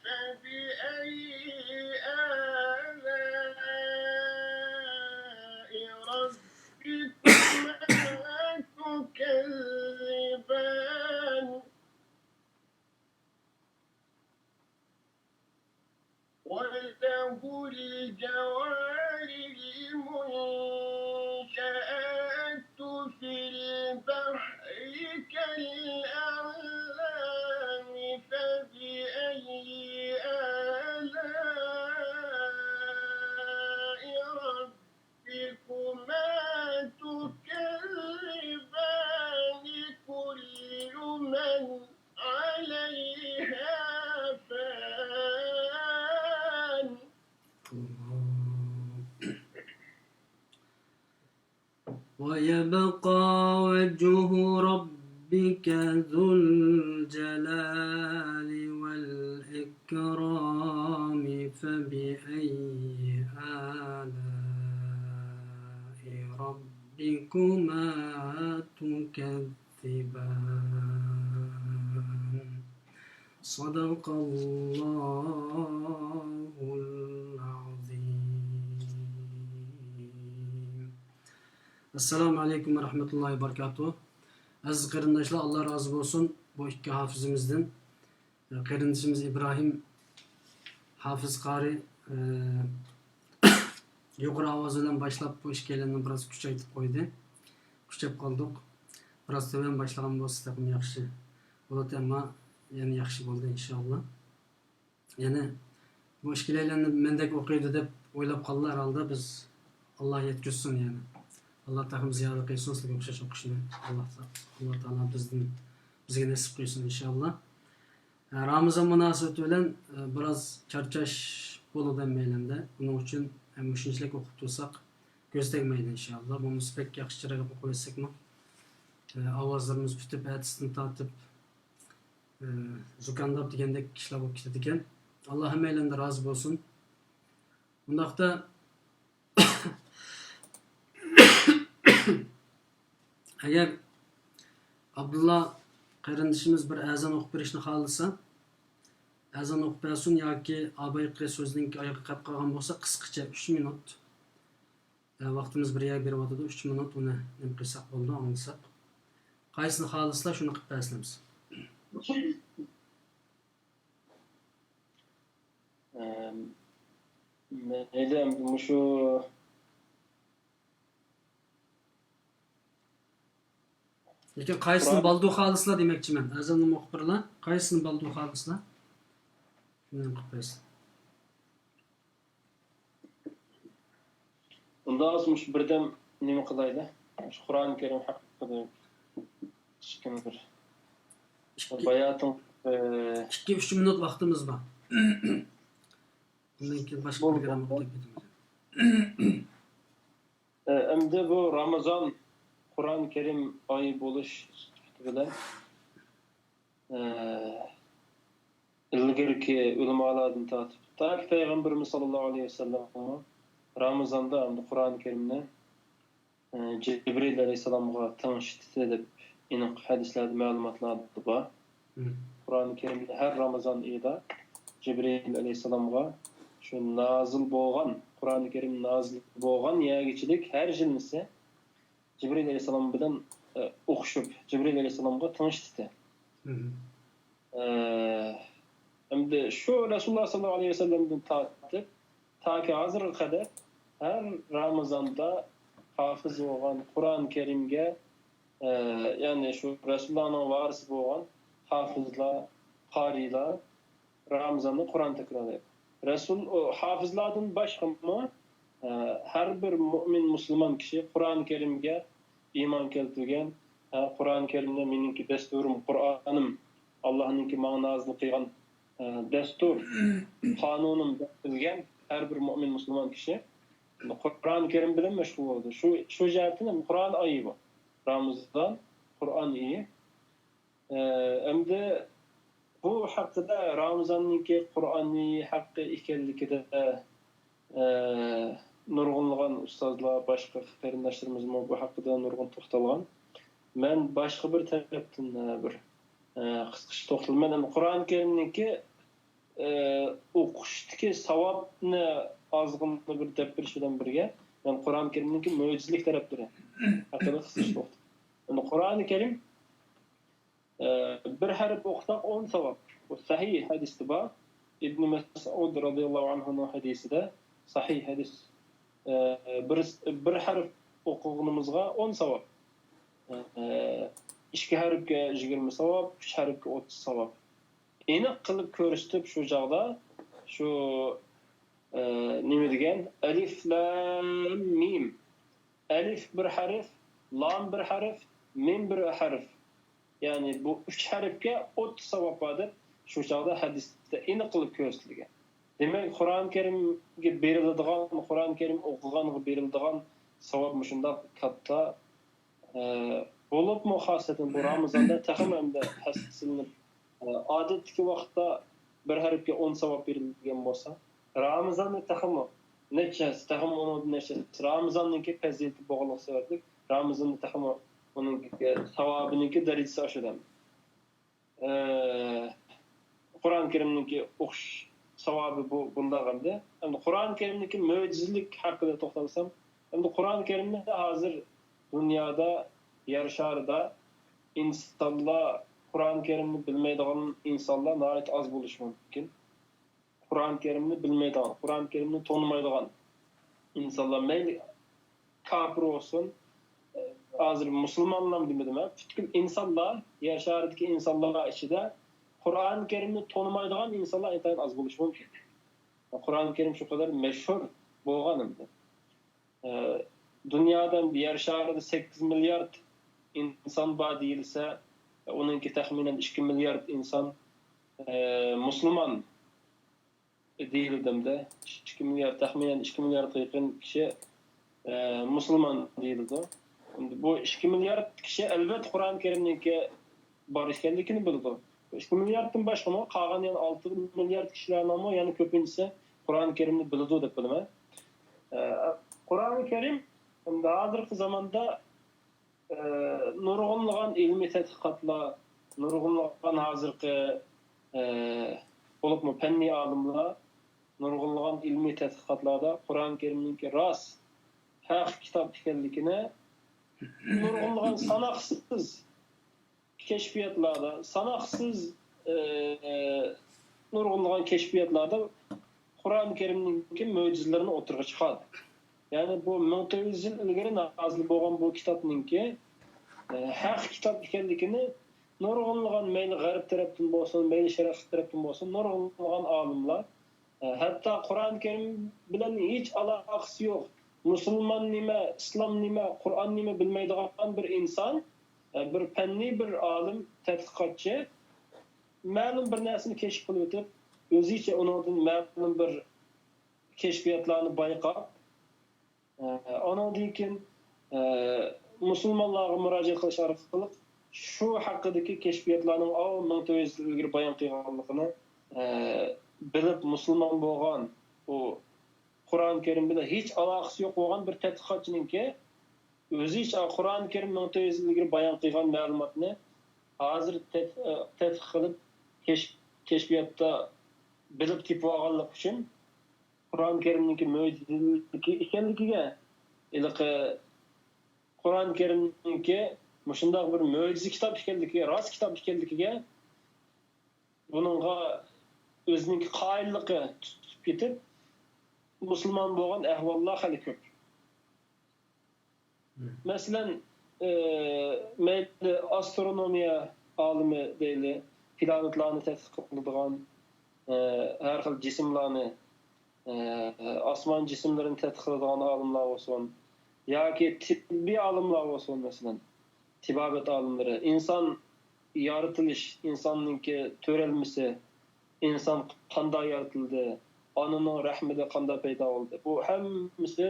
فبأي آلاء ربكما تكذبان. وله الجوار المنشآت في ويبقى وجه ربك ذو الجلال والإكرام، فبأي آلاء ربكما تكذبان؟ صدق الله العظيم. ئەسسالامۇ ئەلەيكۇم ۋە رەھمەتۇللاھى ۋە بەرىكاتۇھۇ. ئەزىز قېرىنداشلار، ئاللا رازى بولسۇن بۇ ئىككى ھافىزىمىزدىن. قېرىندىشىمىز ئىبراھىم ھافىز قارىي، ئە، يۇقىرى ئاۋاز بىلەن باشلاپ، بۇ ئىككىيلەننى بىراز كۈچەيتىپ قويدى. كۈچەپ قالدۇق. بىراز تۆۋەن باشلىغان بولسا تېخىمۇ ياخشى بولاتتى، ئەمما يەنە ياخشى بولدى، ئىنشائاللا. يەنى بۇ ئىككىيلەننى مەندەك ئوقۇيدۇ دەپ ئويلاپ قالدىلا ھەرھالدا بىز. ئاللا يەتكۈزسۇن يەنى. ئاللا تېخىمۇ زىيادە قىلسۇن سىلەرگە ئوخشاش ئوقۇشنى. ئاللا، ئاللا تائالا بىزدىن، بىزگە نېسىپ قىلسۇن ئىنشائاللا. رامىزان مۇناسىۋىتى بىلەن، ئە، بىراز چارچاش بولىدۇ ھەممەيلەندە. ئۇنىڭ ئۈچۈن، ئە، مۇشۇنچىلىك ئوقۇپ تۇرساق كۆز تەگمەيدۇ ئىنشائاللا. بولمىسا بەك ياخشىچىراق ئوقۇۋەتسەكمۇ، ئە، ئاۋازلىرىمىز پۈتۈپ، ئەتىسىدىن تارتىپ، ئە، زۇكاملاپ دېگەندەك ئىشلار بولۇپ كېتىدىكەن. ئاللا ھەممەيلەندىن رازى بولسۇن. ئۇنداقتا، ئەگەر ئابدۇللا قېرىندىشىمىز بىر ئەزان ئوقۇپ بېرىشنى خالىسا، ئەزان ئوقۇپ بەرسۇن ياكى ئابايقى سۆزنىڭ ئايىغى قېلىپ قالغان بولسا، قىسقىچە، ئۈچ مىنۇت. ئە، ۋاقتىمىز بىر يەرگە بېرىۋاتىدۇ، ئۈچ مىنۇت ئۇنى نېمە قىلساق بولىدۇ، ئاڭلىساق. قايسىنى خالىسىلا، شۇنى قىلىپ بەرسىلەمسە. ئەم، مەيلى، ئەمدى مۇشۇ لېكىن قايسىنى قۇرئان بالدۇر خالىسىلا دېمەكچىمەن. ئەزاننى ئوقۇپ بېرىلا. قايسىنى بالدۇر خالىسىلا. شۇنى قىلىپ بەرسىلە. ئۇنداق بولسا مۇشۇ بىردەم نېمە قىلايلى؟ مۇشۇ قۇرئان كەرىم ھەققىدە كىچىككىنە بىر ئىككى، باياتىن، ئە، ئىككى، ئۈچ مىنۇت ۋاقتىمىز بار. ئۇندىن كېيىن باشقا بولدى، پروگراممىغا بولدى. ئۆتۈپ كېتىمىز. ئە، ئەمدى بۇ رامىزان قۇرئان كەرىم ئايى بولۇش سۈپىتى بىلەن، ئە، ئىلگىرىكى ئۆلىمالاردىن تارتىپ، تاكى پەيغەمبىرىمىز ساللاللاھۇ ئەلەيھى ۋەسەللەممۇ رامىزاندا ئەمدى قۇرئان كەرىمنى، ئە، جىبرىئىل ئەلەيھىسسالامغا تېڭىشتى دەپ ئېنىق ھەدىسلەردە، مەلۇماتلاردا بار. مم. قۇرئان كەرىمنى ھەر رامىزان ئېيىدا جىبرىئىل ئەلەيھىسسالامغا شۇ نازىل بولغان، قۇرئان كەرىم نازىل بولغان يەرگىچىلىك ھەر جىلمىسى جىبرىئىل ئەلەيھىسسالام بىلەن، ئە، ئوخشىشىپ، جىبرىئىل ئەلەيھىسسالامغا تېڭىشتى. مم. ئە، ئەمدى شۇ رەسۇلۇللا ساللاللاھۇ ئەلەيھى ۋەسەللەمدىن تارتىپ تاكى ھازىرغا قەدەر ھەر رامىزاندا ھافىز بولغان قۇرئان كەرىمگە، ئە، يەنى شۇ رەسۇلۇللانىڭ ۋارىسى بولغان ھافىزلار، قارىيلار رامىزاندا قۇرئان تەكرارلايدۇ. رەسۇل، ئۇ، ھافىزلاردىن باشقىمۇ، ئە، ھەر بىر مۇئمىن مۇسۇلمان كىشى قۇرئان كەرىمگە ئىمان كەلتۈرگەن، ھە، قۇرئان كەرىمنى مېنىڭكى دەستۇرۇم، قۇرئانىم، ئاللاھنىڭكى ماڭا نازىل قىلغان، ئە، دەستۇر، قانۇنۇم دەپ بىلگەن ھەر بىر مۇئمىن مۇسۇلمان كىشى قۇرئان كەرىم بىلەن مەشغۇل بولىدۇ. شۇ، شۇ جەھەتتىن ھەم قۇرئان ئايى بۇ. رامىزان، قۇرئان ئېيى. ئە، ئەمدى بۇ ھەققىدە رامىزاننىڭكى قۇرئانى ھەققى ئىكەنلىكىدە، ئە، نۇرغۇنلىغان ئۇستازلار، باشقا قېرىنداشلىرىمىزمۇ بۇ ھەققىدە نۇرغۇن توختالغان. مەن باشقا بىر تەرەپتىن، ئە، بىر، ئە، قىسقىچە توختىلىمەن. ئەمدى قۇرئان كەرىمنىڭكى، ئە، ئوقۇشتىكى ساۋابنى ئازغىنە بىر دەپ بېرىش بىلەن بىرگە، مەن قۇرئان كەرىمنىڭكى مۆجىزىلىك تەرەپلىرى ھەققىدە قىسقىچە توختىلىمەن. ئەمدى قۇرئانى كەرىم ئە، بىر ھەرپ ئوقۇساق ئون ساۋاب. بۇ سەھىھ ھەدىستە بار. ئىبنى مەسئۇد رازىياللاھۇ ئەنھۇنىڭ ھەدىسىدە، سەھىھ ھەدىس، ئە، بىر، بىر ھەرپ ئوقۇغىنىمىزغا ئون ساۋاب. ئە، ئىككى ھەرپكە يىگىرمە ساۋاب، ئۈچ ھەرپكە ئوتتۇز ساۋاب. ئېنىق قىلىپ كۆرسىتىپ شۇ چاغدا، شۇ، ئە، نېمە دېگەن؟ ئەلىف لام مىم. ئەلىف بىر ھەرپ، لام بىر ھەرپ، مىم بىر ھەرپ. يەنى بۇ ئۈچ ھەرپكە ئوتتۇز ساۋاب بار دەپ شۇ چاغدا ھەدىستە ئېنىق قىلىپ كۆرسىتىلگەن. دېمەك، قۇرئان كەرىمگە بېرىلىدىغان، قۇرئان كەرىم ئوقۇغانغا بېرىلىدىغان ساۋاب مۇشۇنداق كاتتا، ئە، بولۇپمۇ خاسەتەن بۇ رامىزاندا تېخىمۇ ئەمدى ھەسسىلىنىپ، ئە، ئادەتتىكى ۋاقىتتا بىر ھەرپكە ئون ساۋاب بېرىلگەن بولسا، رامىزاندا تېخىمۇ نەچچە ھەسسە، تېخىمۇ ئۇنىڭدىن نەچچە ھەسسە، رامىزاننىڭكى پەزىلىتى بولغانلىقى سەۋەبلىك، رامىزاندا تېخىمۇ ئۇنىڭ ثاۋابىنىڭكى دەرىجىسى ئاشىدۇ. ئە، قۇرئان كەرىمنىڭكى ئوقۇش ساۋابى بۇ، بۇنداق ئەمدى. ئەمدى قۇرئان كەرىمنىڭكى مۆجىزىلىك ھەققىدە توختالسام، ئەمدى قۇرئان كەرىمنى ھازىر دۇنيادا، يەر شارىدا ئىنسانلار، قۇرئان كەرىمنى بىلمەيدىغان ئىنسانلار ناھايىتى ئاز بولۇشى مۇمكىن. قۇرئان كەرىمنى بىلمەيدىغان، قۇرئان كەرىمنى تونۇمايدىغان ئىنسانلار، مەيلى كاپىر بولسۇن، ھازىر مۇسۇلمانلارمۇ دېمىدىم، پۈتكۈل ئىنسانلار، يەر شارىدىكى ئىنسانلار ئىچىدە قۇرئان كەرىمنى تونۇمايدىغان ئىنسانلار ئىنتايىن ئاز بولۇشى مۇمكىن. قۇرئان كەرىم شۇ قەدەر مەشھۇر بولغان ئەمدى. ئە، دۇنيادا، يەر شارىدا سەككىز مىليارد ئىنسان بار دېيىلسە، ئۇنىڭكى تەخمىنەن ئىككى مىليارد ئىنسان، ئە، مۇسۇلمان دېيىلىدۇ ئەمدى. ئىككى مىليارد، تەخمىنەن ئىككى مىلياردقا يېقىن كىشى، ئە، مۇسۇلمان دېيىلىدۇ. ئەمدى بۇ ئىككى مىليارد كىشى، ئەلۋەتتە، قۇرئان كەرىمنىڭكى بار ئىكەنلىكىنى بىلىدۇ. ئىككى مىلياردتىن باشقىمۇ قالغان يەنە ئالتە مىليارد كىشىلەرنىڭمۇ يەنە كۆپىنچىسى قۇرئان كەرىمنى بىلىدۇ دەپ بىلىمەن. ئە، قۇرئان كەرىم ئەمدى ھازىرقى زاماندا، ئە، نۇرغۇنلىغان ئىلمىي تەتقىقاتلار، نۇرغۇنلىغان ھازىرقى، ئە، بولۇپمۇ پەننىي ئالىملار نۇرغۇنلىغان ئىلمىي تەتقىقاتلاردا قۇرئان كەرىمنىڭكى راست، ھەق كىتاب ئىكەنلىكىنى نۇرغۇنلىغان ساناقسىز كەشپىياتلاردا، ساناقسىز، ئى، نۇرغۇنلىغان كەشپىياتلاردا قۇرئان كەرىمنىڭكى مۆجىزىلىرىنى ئوتتۇرىغا چىقاردى. يەنى بۇ مىڭ تۆت يۈز يىل ئىلگىرى نازىل بولغان بۇ كىتابنىڭكى، ئى، ھەق كىتاب ئىكەنلىكىنى نۇرغۇنلىغان، مەيلى غەرب تەرەپتىن بولسۇن، مەيلى شەرق تەرەپتىن بولسۇن، نۇرغۇنلىغان ئالىملار، ئى، ھەتتا قۇرئان كەرىم بىلەن ھېچ ئالاقىسى يوق، مۇسۇلمان نېمە، ئىسلام نېمە، قۇرئان نېمە بىلمەيدىغان بىر ئىنسان، ئى، بىر پەننىي بىر ئالىم، تەتقىقاتچى مەلۇم بىر نەرسىنى كەشىپ قىلىۋېتىپ، ئۆزىچە ئۇنىڭدىن مەلۇم بىر كەشپىياتلارنى بايقاپ، ئە، ئانىڭدىن كېيىن، ئە، مۇسۇلمانلارغا مۇراجىئەت قىلىش ئارقىلىق شۇ ھەققىدىكى كەشپىياتلارنىڭ ئاۋۇ مىڭ تۆت يۈز يىل ئىلگىرى بايان قىلغانلىقىنى، ئە، بىلىپ مۇسۇلمان بولغان، ئۇ قۇرئان كەرىم بىلەن ھېچ ئالاقىسى يوق بولغان بىر تەتقىقاتچىنىڭكى ئۆزى ھېچ قۇرئان كەرىم مىڭ تۆت يۈز يىل ئىلگىرى بايان قىلغان مەلۇماتنى ھازىر تەت-، ئە، تەتقىق قىلىپ، كەش-، كەشپىياتتا بىلىپ تېپىۋالغانلىقى ئۈچۈن، قۇرئان كەرىمنىڭكى مۆجىزىلىكى ئىكەنلىكىگە، ھېلىقى قۇرئان كەرىمنىڭكى مۇشۇنداق بىر مۆجىزە كىتاب ئىكەنلىكىگە، راست كىتاب ئىكەنلىكىگە، بۇنىڭغا ئۆزىنىڭكى قايىللىقى تۇتۇپ كېتىپ، مۇسۇلمان بولغان ئەھۋاللار خېلى كۆپ. مەسىلەن، ئى، مەيلى ئاسترونومىيە ئالىمى دەيلى، پلانېتلارنى تەتقىق قىلىدىغان، ئى، ھەر خىل جىسىملارنى، ئى، ئاسمان جىسىملىرىنى تەتقىق قىلىدىغان ئالىملار بولسۇن ياكى تېببىي ئالىملار بولسۇن، مەسىلەن، تېبابەت ئالىملىرى، ئىنسان يارىتىلىش، ئىنساننىڭكى تۆرەلمىسى، ئىنسان قانداق يارىتىلدى، ئانىنىڭ رەھمىدە قانداق پەيدا بولدى، بۇ ھەممىسى،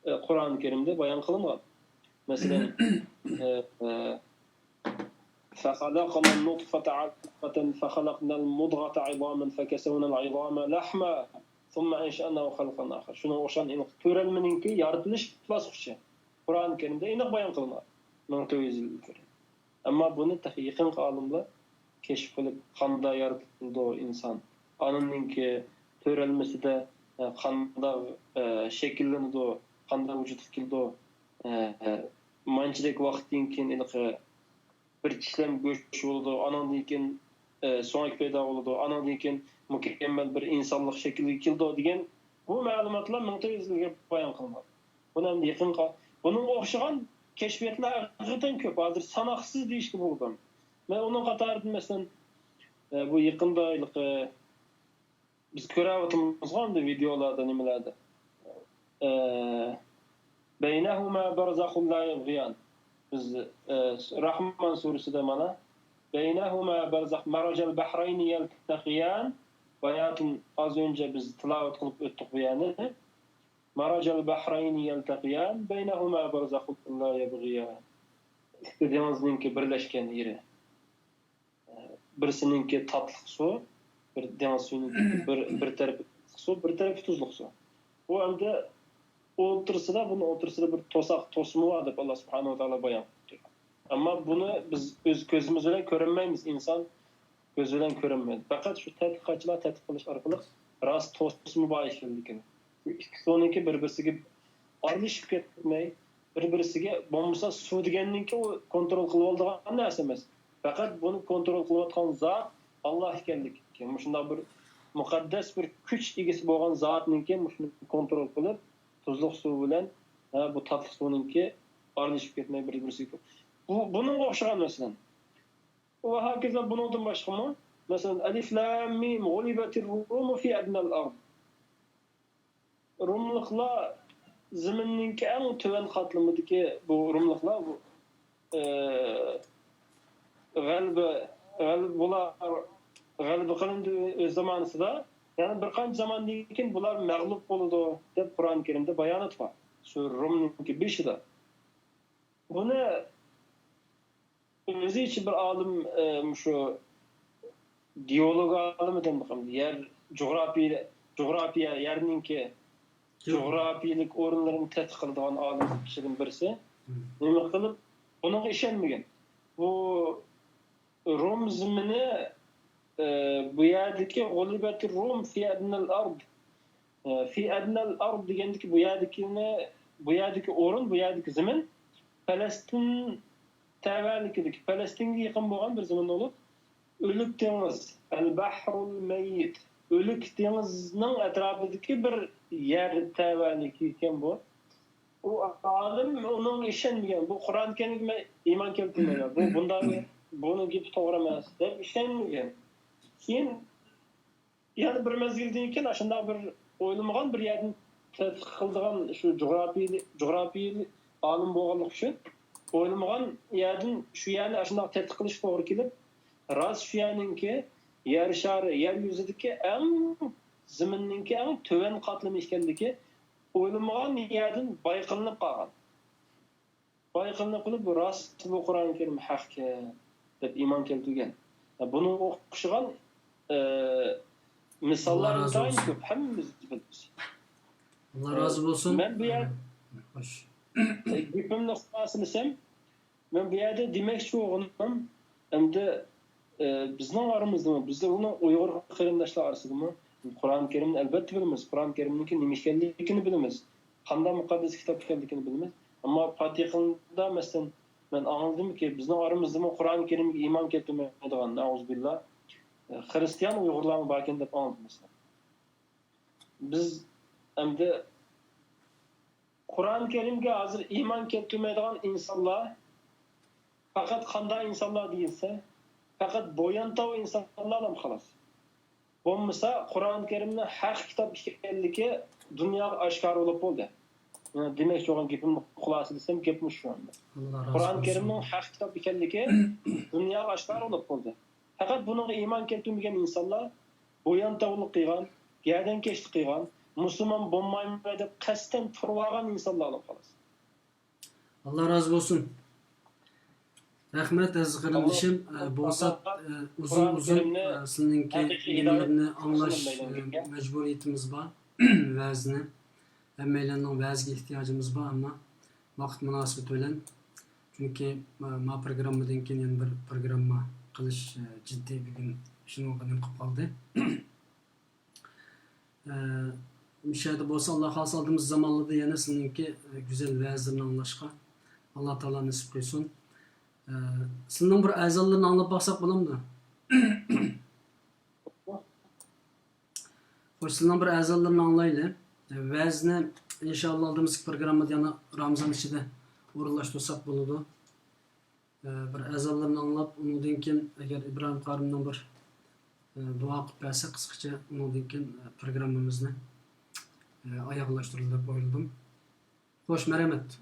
ئى، قۇرئان كەرىمدە بايان قىلىنغان. مەسىلەن، ئى، ئى، فخلقنا النطفة علقة فخلقنا المضغة عظاما فكسونا العظام لحما ثم أنشأناه خلقا آخر. شۇنىڭغا ئوخشىغان ئېنىق تۆرەلمىنىڭكى يارىتىلىش باسقۇچى قۇرئان كەرىمدە ئېنىق بايان قىلىنغان، مىڭ تۆت يۈز يىل ئىلگىرى. ئەمما بۇنى تېخى يېقىنقى ئالىملار كەشىپ قىلىپ، قانداق يارىتىلىدۇ ئىنسان، ئانىنىڭكى تۆرەلمىسىدە، ئە، قانداق، ئە، شەكىللىنىدۇ، قانداق ۋۇجۇدقا كېلىدۇ، ئە، مانچىدەك ۋاقىتتىن كېيىن ھېلىقى بىر چىشلەم گۆش بولىدۇ، ئانىڭدىن كېيىن، ئە، سۆڭەك پەيدا بولىدۇ، ئانىڭدىن كېيىن مۇكەممەل بىر ئىنسانلىق شەكىلگە كېلىدۇ دېگەن بۇ مەلۇماتلار مىڭ تۆت يۈز يىل ئىلگىرى بايان قىلىنغان. بۇنى ئەمدى يېقىنقى، بۇنىڭغا ئوخشىغان كەشپىياتلار ھەقىقەتەن كۆپ. ھازىر ساناقسىز دېيىشكە بولىدۇ. مەن ئۇنىڭ قاتارىدا، مەسىلەن، ئە، بۇ يېقىندا ھېلىقى بىز كۆرۈۋاتىمىزغۇ ئەمدى ۋىدېئولاردا، نېمىلەردە. ئە، بەينەھۇما بەرزەخۇن لا يەبغىيان. بىز، ئە، راھمان سۈرىسىدە مانا، بەينەھۇما بەرزەخ، مەرەجەل بەھرەينى يەلتەقىيان. باياتىن ئاز ئۆنچە بىز تىلاۋەت قىلىپ ئۆتتۇق بۇ يەرنى. مەرەجەل بەھرەينى يەلتەقىيان، بەينەھۇما بەرزەخۇن لا يەبغىيان. ئىككى دېڭىزنىڭكى بىرلەشكەن يېرى. بىرسىنىڭكى تاتلىق سۇ، بىر دېڭىز سۈيىنىڭكى بىر، بىر تەرىپى تاتلىق سۇ، بىر تەرىپى تۇزلۇق سۇ. بۇ ئەمدى ئوتتۇرىسىدا، بۇنىڭ ئوتتۇرىسىدا بىر توساق، توسما بار دەپ ئاللا سۇبھانەھۇ ۋە تائالا بايان قىلىپتۇ. ئەمما بۇنى بىز ئۆز كۆزىمىز بىلەن كۆرەلمەيمىز، ئىنسان كۆزى بىلەن كۆرەلمەيدۇ. پەقەت شۇ تەتقىقاتچىلار تەتقىق قىلىش ئارقىلىق راست توسما بار ئىكەنلىكىنى، شۇ ئىككى سۇنىڭكى بىر-بىرسىگە ئارىلىشىپ كەتمەي، بىر-بىرسىگە، بولمىسا سۇ دېگەننىڭكى ئۇ كونترول قىلىۋالىدىغان نەرسە ئەمەس. پەقەت بۇنى كونترول قىلىۋاتقان زات ئاللا ئىكەنلىكى، مۇشۇنداق بىر مۇقەددەس بىر كۈچ ئىگىسى بولغان زاتنىڭكى مۇشۇنى كونترول قىلىپ، تۇزلۇق سۇ بىلەن، ھە، بۇ تاتلىق سۇنىڭكى ئارىلىشىپ كەتمەي بىر-، بىرسىگە. بۇ، بۇنىڭغا ئوخشىغان مەسىلەن. ۋە ھاكازا بۇنىڭدىن باشقىمۇ، مەسىلەن، ئەلىف لام مىم، غۇلىبەتىر رۇمۇ فى ئەدنەل ئەرض. رۇملۇقلار زېمىننىڭكى ئەڭ تۆۋەن قاتلىمىدىكى بۇ رۇملۇقلار، بۇ، ئە، غەلىبە، غەلىبە، بۇلار غەلىبە قىلىندى ئۆز زامانىسىدا. يەنى بىر قانچە زاماندىن كېيىن بۇلار مەغلۇپ بولىدۇ، دەپ قۇرئان كەرىمدە بايانات بار. شۇ رۇمنىڭكى بېشىدا. بۇنى ئۆزىچە بىر ئالىم، ئە، مۇشۇ گېئولوگ ئالىمى دەيمىقىم، يەر جۇغراپىيە، جۇغراپىيە، يەرنىڭكى جۇغراپىيىلىك ئورۇنلىرىنى تەتقىق قىلىدىغان ئالىم كىشىدىن بىرسى. نېمە قىلىپ بۇنىڭغا ئىشەنمىگەن. بۇ روم زېمىنى، ئە، بۇ يەردىكى غۇلىبەتۇر رۇم فى ئەدنەل ئەرد. ئە، فى ئەدنەل ئەرد دېگەندىكى بۇ يەردىكىنى، بۇ يەردىكى ئورۇن، بۇ يەردىكى زېمىن پەلەستىن تەۋەلىكىدىكى، پەلەستىنگە يېقىن بولغان بىر زېمىن بولۇپ، ئۆلۈك دېڭىز، ئەل بەھرۇل مەييىت، ئۆلۈك دېڭىزنىڭ ئەتراپىدىكى بىر يەر تەۋەلىكى ئىكەن بۇ. ئۇ ئالىم ئۇنىڭغا ئىشەنمىگەن. بۇ قۇرئان كەرىمگە مەن ئىمان كەلتۈرمەيمەن. بۇ بۇنداق، بۇنىڭ گېپى توغرا ئەمەس دەپ ئىشەنمىگەن. كېيىن يەنە بىر مەزگىلدىن كېيىن ئاشۇنداق بىر ئويلىمىغان بىر يەردىن تەتقىق قىلىدىغان شۇ جۇغراپىي، جۇغراپىي ئالىم بولغانلىقى ئۈچۈن ئويلىمىغان يەردىن شۇ يەرنى ئاشۇنداق تەتقىق قىلىش توغرا كېلىپ، راست شۇ يەرنىڭكى يەر شارى، يەر يۈزىدىكى ئەڭ، زېمىننىڭكى ئەڭ تۆۋەن قاتلىمى ئىكەنلىكى ئويلىمىغان يەردىن بايقىلىنىپ قالغان. بايقىلىنىپ قېلىپ، بۇ راست، بۇ قۇرئان كەرىم ھەقكەن دەپ ئىمان كەلتۈرگەن. بۇنىڭغا ئوخشىغان، ئە، مىساللار ئىنتايىن كۆپ، ھەممىمىز بىلىمىز. ئاللا رازى بولسۇن. مەن بۇ يەر-، ئە، خوش. گېپىمنى خۇلاسىلىسەم، مەن بۇ يەردە دېمەكچى بولغىنىم، ئەمدى، ئە، بىزنىڭ ئارىمىزدىمۇ، بىزنىڭ ئۇيغۇر قېرىنداشلار ئارىسىدىمۇ قۇرئان كەرىمنى ئەلۋەتتە بىلىمىز، قۇرئان كەرىمنىڭكى نېمە ئىكەنلىكىنى بىلىمىز، قانداق مۇقەددەس كىتاب ئىكەنلىكىنى بىلىمىز. ئەمما پات يېقىندا، مەسىلەن، مەن ئاڭلىدىمكى، بىزنىڭ ئارىمىزدىمۇ قۇرئان كەرىمگە ئىمان كەلتۈرمەيدىغان، نەئۇزۇبىللا، خىرىستىيان ئۇيغۇرلارمۇ باركەن دەپ ئاڭلىدىم، مەسىلەن. بىز ئەمدى قۇرئان كەرىمگە ھازىر ئىمان كەلتۈرمەيدىغان ئىنسانلار پەقەت قانداق ئىنسانلار دېيىلسە، پەقەت بويۇنتاۋ ئىنسانلارلا خالاس. بولمىسا، قۇرئان كەرىمنىڭ ھەق كىتاب ئىكەنلىكى دۇنياغا ئاشكارا بولۇپ بولدى. دېمەكچى بولغان گېپىمنى خۇلاسىلىسەم، گەپ مۇشۇ ئەمدى. قۇرئان كەرىمنىڭ ھەق كىتاب ئىكەنلىكى دۇنياغا ئاشكارا بولۇپ بولدى. پەقەت بۇنىڭغا ئىمان كەلتۈرمىگەن ئىنسانلار بويۇنتاۋلىق قىلغان، گەدەنكەشلىك قىلغان، مۇسۇلمان بولمايمەن دەپ قەستەن تۇرۇۋالغان ئىنسانلار خالاس. ئاللا رازى بولسۇن. رەھمەت، ئەزىز قېرىندىشىم. ئە، بولسا، ئە، ئۇزۇن-ئۇزۇن، ئە، سىزنىڭكى نېمىلەرنى ئاڭلاش، ئە، مەجبۇرىيىتىمىز بار. ۋەزنى. ھەممەيلەننىڭ ۋەزگە ئېھتىياجىمىز بار، ئەمما ۋاقىت مۇناسىۋىتى بىلەن. چۈنكى، ئە، ما پروگراممىدىن كېيىن يەنە بىر پروگرامما قىلىش، ئە، جىددىي بۈگۈن شۇنىڭغا نېمە قىلىپ قالدى. ئە، مۇشۇ يەردە بولسا، ئاللا خالىسا، ئالدىمىز زامانلاردا يەنە سىزنىڭكى، ئە، گۈزەل ۋەزلىرىنى ئاڭلاشقا ئاللا تائالا نېسىپ قىلسۇن. ئە، سىزنىڭ بىر ئەزانلىرىنى ئاڭلاپ باقساق بولامدۇ؟ خوش، سىزنىڭ بىر ئەزانلىرىنى ئاڭلايلى. ۋەزنى ئىنشائاللا ئالدىمىزدىكى پروگراممىدا يەنە رامىزان ئىچىدە ئورۇنلاشتۇرساق بولىدۇ. بىر ئەزانلىرىنى ئاڭلاپ، ئۇنىڭدىن كېيىن ئەگەر ئىبراھىم قارىمنىڭ بىر دۇئا قىلىپ بەرسە قىسقىچە، ئۇنىڭدىن كېيىن پروگراممىمىزنى ئاياغلاشتۇرىلى دەپ ئويلىدىم. خوش، مەرھەمەت.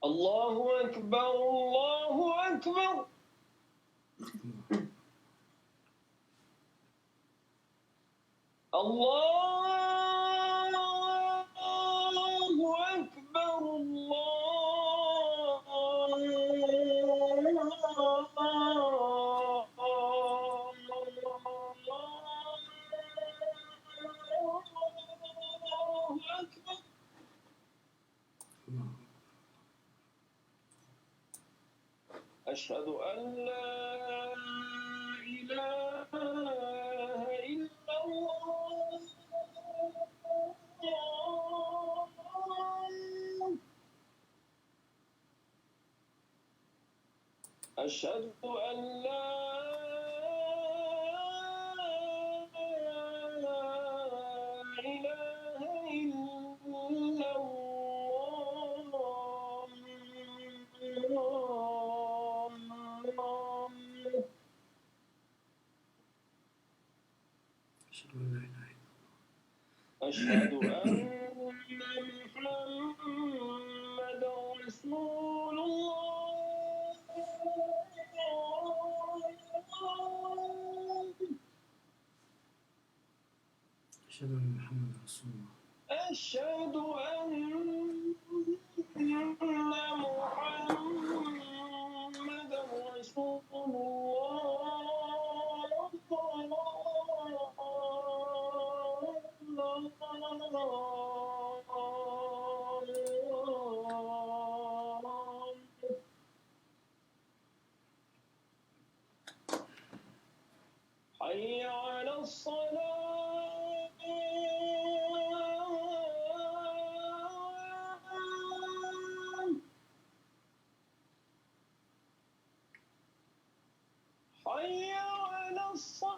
الله أكبر، الله أكبر. الله أشهد أن لا إله إلا الله. أشهد أن لا إله إلا الله. أشهد أن لا إله إلا الله. أشهد أن محمدا رسول الله. أشهد أن محمدا رسول الله. أشهد أن محمدا رسول الله. حي على الصلاة. حي على الصلاة.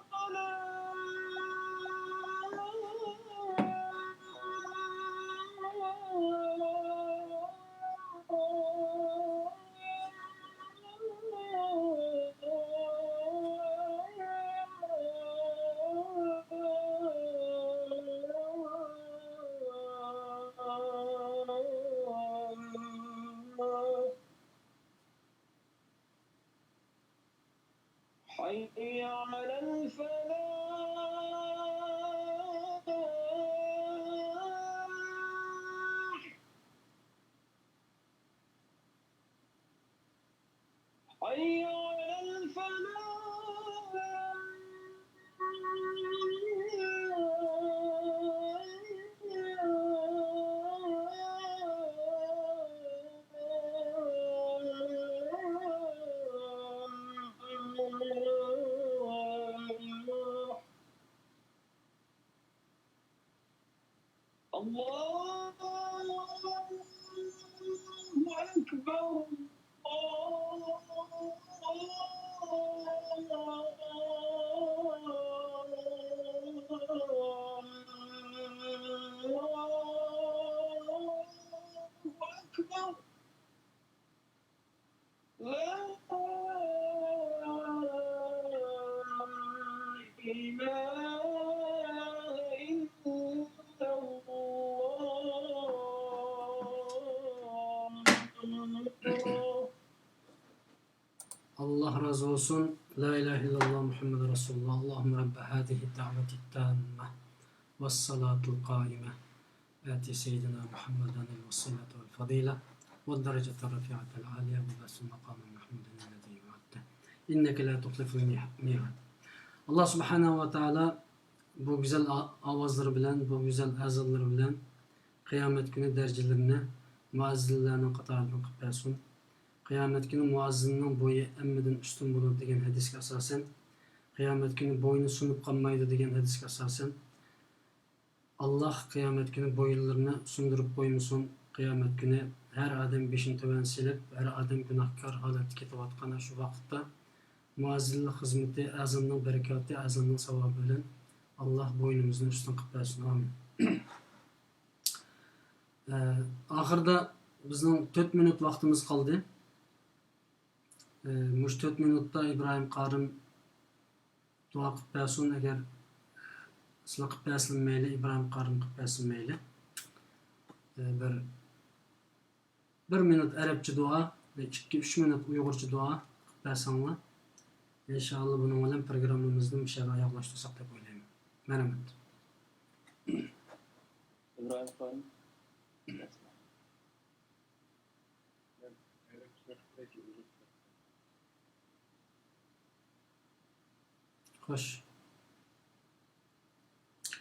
حي على الفلاح. حي على الفلاح. الله أكبر. الله أكبر. لا إله إلا الله. ئاللاھ رازى بولسۇن. لا إله إلا الله محمد رسول الله. اللهم رب هذه الدعوة التامة والصلاة القائمة. آت سيدنا محمدا الوسيلة والفضيلة والدرجة الرفيعة العالية وابعثه مقاما محمودا الذي وعدته إنك لا تخلف الميعاد. ئاللاھ سۇبھانەھۇ ۋە تائالا بۇ گۈزەل ئا-، ئاۋازلىرى بىلەن، بۇ گۈزەل ئەزانلىرى بىلەن قىيامەت كۈنى دەرىجىلىرىنى مۇئەززىنلەرنىڭ قاتارىدىن قىلىپ بەرسۇن. قىيامەت كۈنى مۇئەززىننىڭ بويى ھەممىدىن ئۈستۈن بولىدۇ دېگەن ھەدىسكە ئاساسەن، قىيامەت كۈنى بوينى سۇنۇپ قالمايدۇ دېگەن ھەدىسكە ئاساسەن، ئاللاھ قىيامەت كۈنى بويۇنلىرىنى سۇندۇرۇپ قويمىسۇن. قىيامەت كۈنى ھەر ئادەم بېشىنى تۆۋەن سېلىپ، ھەر ئادەم گۇناھكار ھالەتتە كېتىۋاتقان شۇ ۋاقىتتا مۇئەززىنلىق خىزمىتى، ئەزاننىڭ بەرىكاتى، ئەزاننىڭ ساۋابى بىلەن ئاللاھ بوينىمىزنى ئۈستۈن قىلىپ بەرسۇن. ئامىن. ئە، ئاخىرىدا بىزنىڭ تۆت مىنۇت ۋاقتىمىز قالدى. ئە، مۇشۇ تۆت مىنۇتتا ئىبراھىم قارىم دۇئا قىلىپ بەرسۇن، ئەگەر سىلەر قىلىپ بەرسىلە مەيلى، ئىبراھىم قارىم قىلىپ بەرسۇن مەيلى. ئە، بىر، بىر مىنۇت ئەرەبچە دۇئا ۋە ئىككى، ئۈچ مىنۇت ئۇيغۇرچە دۇئا قىلىپ بەرسەڭلار، ئىنشائاللا بۇنىڭ بىلەن پروگراممىمىزنى مۇشۇ يەردە ئاياغلاشتۇرساق دەپ ئويلايمەن. مەرھەمەت. ئىبراھىم خان. خوش.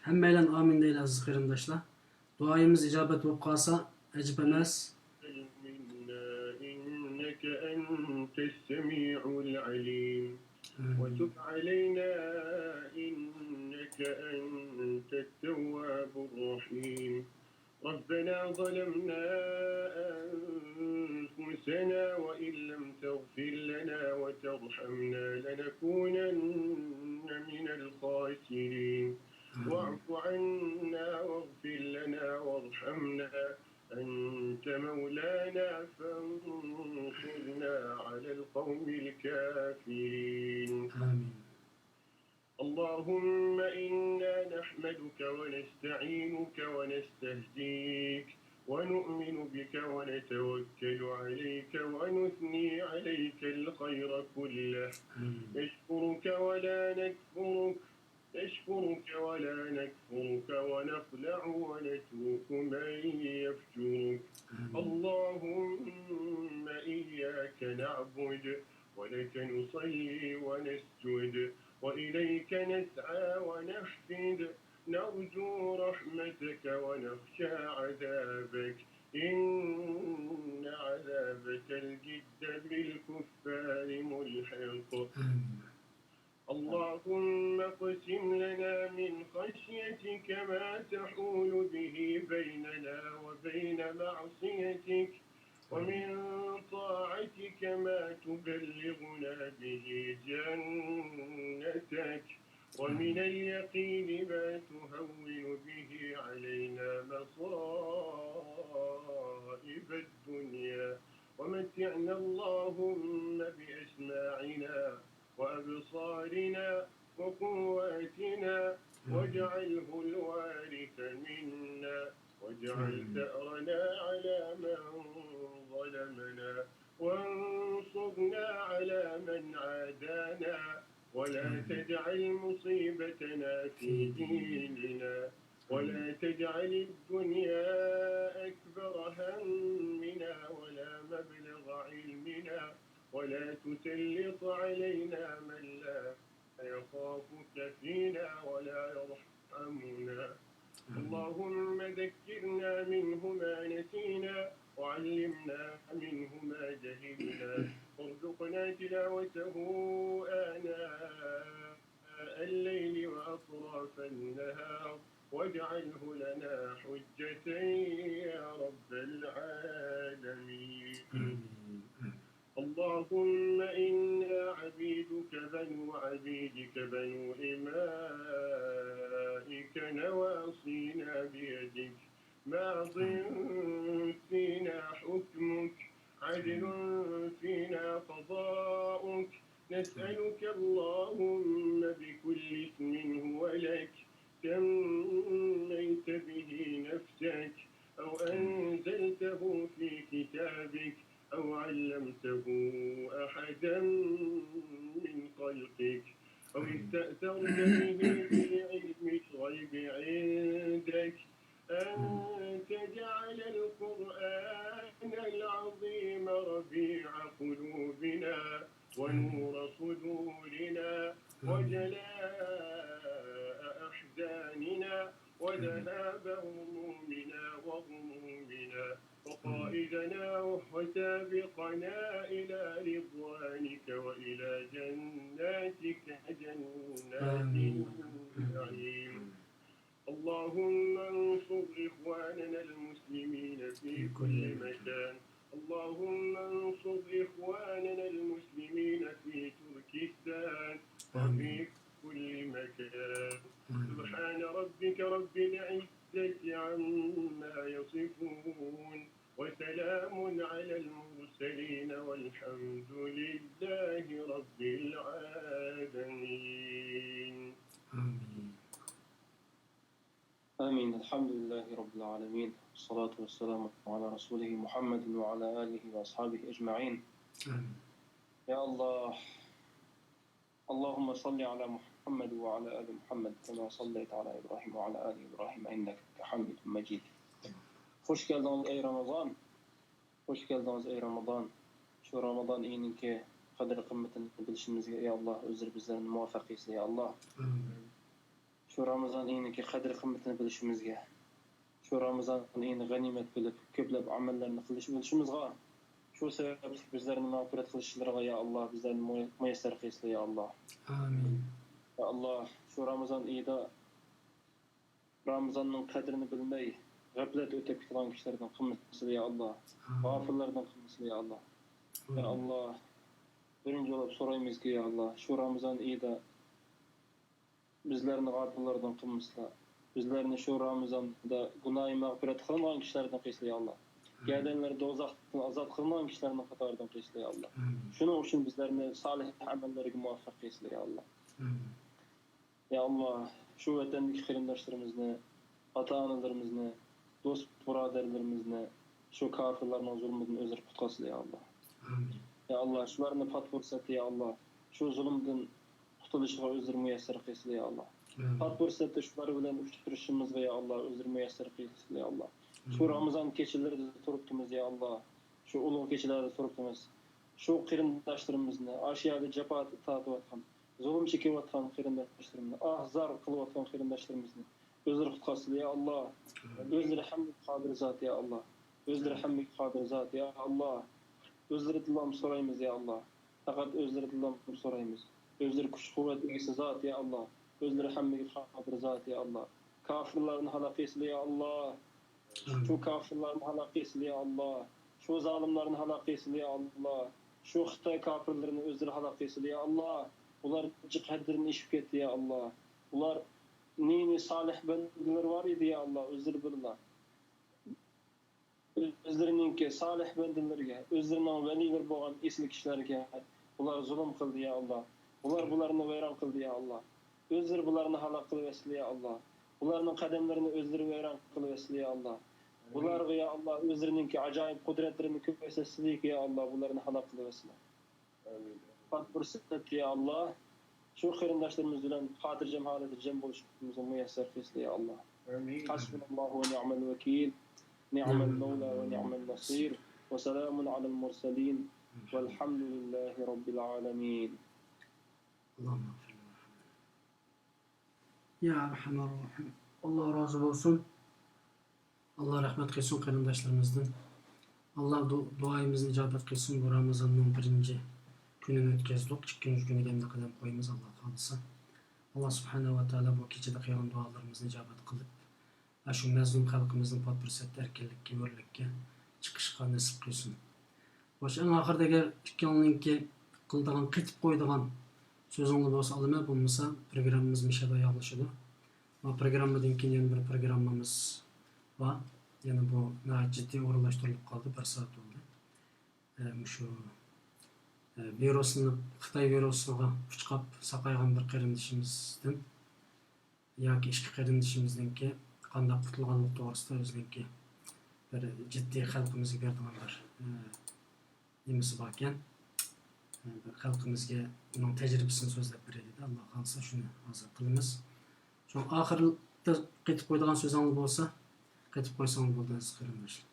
ھەممەيلەن ئامىن دەيلى، ئەزىز قېرىنداشلار. دۇئايىمىز ئىجابەت بولۇپ قالسا، ئەجەب ئەمەس. أنت السميع العليم. وتب علينا إنك أنت التواب الرحيم. ربنا ظلمنا أنفسنا وإن لم تغفر لنا وترحمنا لنكونن من الخاسرين. واعف عنا واغفر لنا وارحمنا أنت مولانا فانصرنا على القوم الكافرين. آمين. اللهم إنا نحمدك ونستعينك ونستهديك ونؤمن بك ونتوكل عليك ونثني عليك الخير كله. نشكرك ولا نكفرك، نشكرك ولا نكفرك ونخلع ونترك من يفجرك. اللهم إياك نعبد ولك نصلي ونسجد وإليك نسعى ونحفد، نرجو رحمتك ونخشى عذابك، إن عذابك الجد بالكفار ملحق. آمين. اللهم اقسم لنا من خشيتك ما تحول به بيننا وبين معصيتك، ومن طاعتك ما تبلغنا به جنتك، ومن اليقين ما تهون به علينا مصائب الدنيا، ومتعنا اللهم بأسماعنا وأبصارنا وقواتنا واجعله الوارث منا واجعل ثأرنا على من ظلمنا وانصرنا على من عادانا ولا تجعل مصيبتنا في ديننا ولا تجعل الدنيا أكبر همنا ولا مبلغ علمنا ولا تسلط علينا من لا يخافك فينا ولا يرحمنا. اللهم ذكرنا منه ما نسينا وعلمنا منه ما جهلنا وارزقنا تلاوته آناء الليل وأطراف النهار واجعله لنا حجة يا رب العالمين. اللهم إنا عبيدك بنو عبيدك بنو إمائك نواصينا بيدك ماض فينا حكمك عدل فينا قضاؤك نسألك اللهم بكل اسم هو لك سميت به نفسك أو أنزلته في كتابك أو علمته أحدا من خلقك أو استأثرت به في علم الغيب عندك أن تجعل القرآن العظيم ربيع قلوبنا ونور صدورنا وجلاء أحزاننا وذهاب همومنا وغمومنا وقائدنا وسابقنا إلى رضوانك وإلى جناتك جنات النعيم. اللهم انصر إخواننا المسلمين في كل مكان. اللهم انصر إخواننا المسلمين في تركستان وفي كل مكان. سبحان ربك رب العزة عما يصفون وسلام على المرسلين والحمد لله رب العالمين. آمين. الحمد لله رب العالمين، والصلاة والسلام على رسوله محمد وعلى آله وأصحابه أجمعين. يا الله، اللهم صل على محمد وعلى آل محمد كما صليت على إبراهيم وعلى آل إبراهيم إنك حميد مجيد. خوش كەلدىڭىز ئەي رامازان. خوش كەلدىڭىز ئەي رامازان. شۇ رامازان ئېيىنىڭكى قەدىر قىممىتىنى بىلىشىمىزگە يا ئاللا ئۆزلىرى بىزلەرنى مۇۋەپپەق قىلسۇن يا ئاللا. شۇ رامىزان ئېيىنىڭكى قەدىر قىممىتىنى بىلىشىمىزگە، شۇ رامىزان ئېيىنى غەنىيمەت بىلىپ، كۆپلەپ ئەمەللەرنى قىلىش بولۇشىمىزغا، شۇ شۇ سەۋەبلىك بىزلەرنى مەغپىرەت قىلىشلىرىغا، يا ئاللا، بىزلەرنى مۇ-، مۇيەسسەر قىلسىلا، يا ئاللا. ئامىن. يا ئاللا، شۇ رامىزان ئېيىدا رامىزاننىڭ قەدرىنى بىلمەي، غەپلەت ئۆتەپ كېتىدىغان كىشىلەردىن قىلمىسىلا، يا ئاللا. ئامىن. غافىللاردىن قىلمىسىلا، يا ئاللا. يا ئامىن. ئاللا، بىرىنچى بولۇپ سورايمىزكى، يا ئاللا، شۇ رامىزان ئېيىدا بىزلەرنى غاپىللاردىن قىلمىسىلا، بىزلەرنى شۇ رامىزاندا گۇناھى مەغپىرەت قىلىنغان كىشىلەردىن قىلسىلا، يا ئاللا. ئامىن. گەدەنلىرى دوزاختىن ئازاد قىلىنغان كىشىلەرنىڭ قاتارىدىن قىلسىلا، يا ئاللا. ئامىن. شۇنىڭ ئۈچۈن بىزلەرنى سالىھ ئەمەللەرگە مۇۋەپپەق قىلسىلا، يا ئاللا. ئامىن. يا ئاللا، شۇ ۋەتەندىكى قېرىنداشلىرىمىزنى، ئاتا-ئانىلىرىمىزنى، دوست-بۇرادەرلىرىمىزنى شۇ كاپىرلارنىڭ زۇلمىدىن ئۆزلىرى قۇتقارسىلا، يا ئاللا. ئامىن. يا ئاللا، شۇلارنى پات پۇرسەتتە، يا ئاللا، شۇ زۇلۇمدىن قۇتۇلۇشىغا ئۆزلىرى مۇيەسسەر قىلسىلا، يا ئاللا. ئامىن. پات پۇرسەتتە شۇلار بىلەن ئۇچرىشىشىمىزغا، يا ئاللا، ئۆزلىرى مۇيەسسەر قىلسىلا، يا ئاللا. شۇ ئامىن. رامىزان كېچىلىرىدە تۇرۇپتىمىز، يا ئاللا. شۇ ئۇلۇغ كېچىلەردە تۇرۇپتىمىز. شۇ قېرىنداشلىرىمىزنى، ئاشۇ يەردە جاپا تارتىۋاتقان، زۇلۇم چېكىۋاتقان قېرىنداشلىرىمىزنى، ئاھ-زار قىلىۋاتقان قېرىنداشلىرىمىزنى ئۆزلىرى قۇتقارسىلا، يا ئاللا. ئۆزلىرى ھەممىگە قادىر زات، يا ئاللا. ئۆزلىرى ھەممىگە قادىر زات، يا ئاللا. ئۆزلىرىدىنلا سورايمىز، يا ئاللا. پەقەت ئۆزلىرىدىنلا سورايمىز. ئۆزلىرى كۈچ-قۇۋۋەت ئىگىسى زات، يا ئاللا. ئۆزلىرى ھەممىگە قادىر زات، يا ئاللا. كاپىرلارنى ھالاك قىلسىلا، يا ئاللا. شۇ كاپىرلارنى ھالاك قىلسىلا، يا ئاللا. شۇ زالىملارنى ھالاك قىلسىلا، يا ئاللا. شۇ خىتاي كاپىرلىرىنى ئۆزلىرى ھالاك قىلسىلا، يا ئاللا. ئۇلار جىق ھەددىدىن ئېشىپ كەتتى، يا ئاللا. ئۇلار نى-نى سالىھ بەندىلىرى بار ئىدى، يا ئاللا، ئۆزلىرى بىلىلا. ئۆزلىرىنىڭكى سالىھ بەندىلىرىگە، ئۆزلىرىنىڭ ۋەلىيلىرى بولغان ئېسىل كىشىلەرگە ئۇلار زۇلۇم قىلدى، يا ئاللا. ئۇلار بۇلارنى ۋەيران قىلدى، يا ئاللا. ئۆزلىرى بۇلارنى ھالاك قىلىۋەتسىلە، يا ئاللا. بۇلارنىڭ قەدەملىرىنى ئۆزلىرى ۋەيران قىلىۋەتسىلە، يا ئاللا. بۇلارغا، يا ئاللا، ئۆزلىرىنىڭكى ئاجايىپ قۇدرەتلىرىنى كۆرسەتسىلىكى، يا ئاللا، بۇلارنى ھالاك قىلىۋەتسىلە. پات پۇرسەتتە، يا ئاللا، شۇ قېرىنداشلىرىمىز بىلەن خاتىرجەم ھالەتتە جەم بولۇشىمىزنى مۇيەسسەر قىلسىلە، يا ئاللا. حسبنا الله ونعم الوكيل، نعم المولى ونعم النصير، وسلام على المرسلين، والحمد لله رب العالمين. يا أرحم الراحمين. ئاللا رازى بولسۇن. ئاللا رەھمەت قىلسۇن قېرىنداشلىرىمىزدىن. ئاللا دۇ-، دۇئايىمىزنى ئىجابەت قىلسۇن. بۇ رامىزاننىڭ بىرىنچى كۈنىنى ئۆتكەزدۇق. ئىككىنچى كۈنىگە ئەمدى قەدەم قويىمىز، ئاللا خالىسا. ئاللا سۇبھانەھۇ ۋە تائالا بۇ كېچىدە قىلغان دۇئالىرىمىزنى ئىجابەت قىلىپ، ئاشۇ مەزلۇم خەلقىمىزنى پات پۇرسەتتە ئەركىنلىككە، ھۆرلۈككە چىقىشقا نېسىپ قىلسۇن. خوش، ئەڭ ئاخىرىدا ئەگەر ئىككىڭلارنىڭكى قىلىدىغان، قېتىپ قويىدىغان سۆزۈڭلار بولسا ئالىمەن، بولمىسا پروگراممىمىز مۇشۇ يەردە ئاياغلىشىدۇ. ما پروگراممىدىن كېيىن يەنە بىر پروگراممىمىز بار. يەنە بۇ ناھايىتى جىددىي ئورۇنلاشتۇرۇلۇپ قالدى، بىر سائەت بولدى. ئە، مۇشۇ، ئە، ۋىرۇسنى، خىتاي ۋىرۇسىغا ئۇچراپ ساقايغان بىر قېرىندىشىمىزدىن ياكى ئىككى قېرىندىشىمىزنىڭكى قانداق قۇتۇلغانلىقى توغرىسىدا ئۆزىنىڭكى بىر جىددىي خەلقىمىزگە بېرىدىغان بىر، ئە، نېمىسى باركەن. ئە، بىر خەلقىمىزگە ئۇنىڭ تەجرىبىسىنى سۆزلەپ بېرەي دېدى. ئاللا خالىسا شۇنى ھازىر قىلىمىز. شۇ ئاخىردا قېتىپ قويىدىغان سۆزۈڭلار بولسا، قېتىپ قويساڭلار بولدى ئەزىز قېرىنداشلار.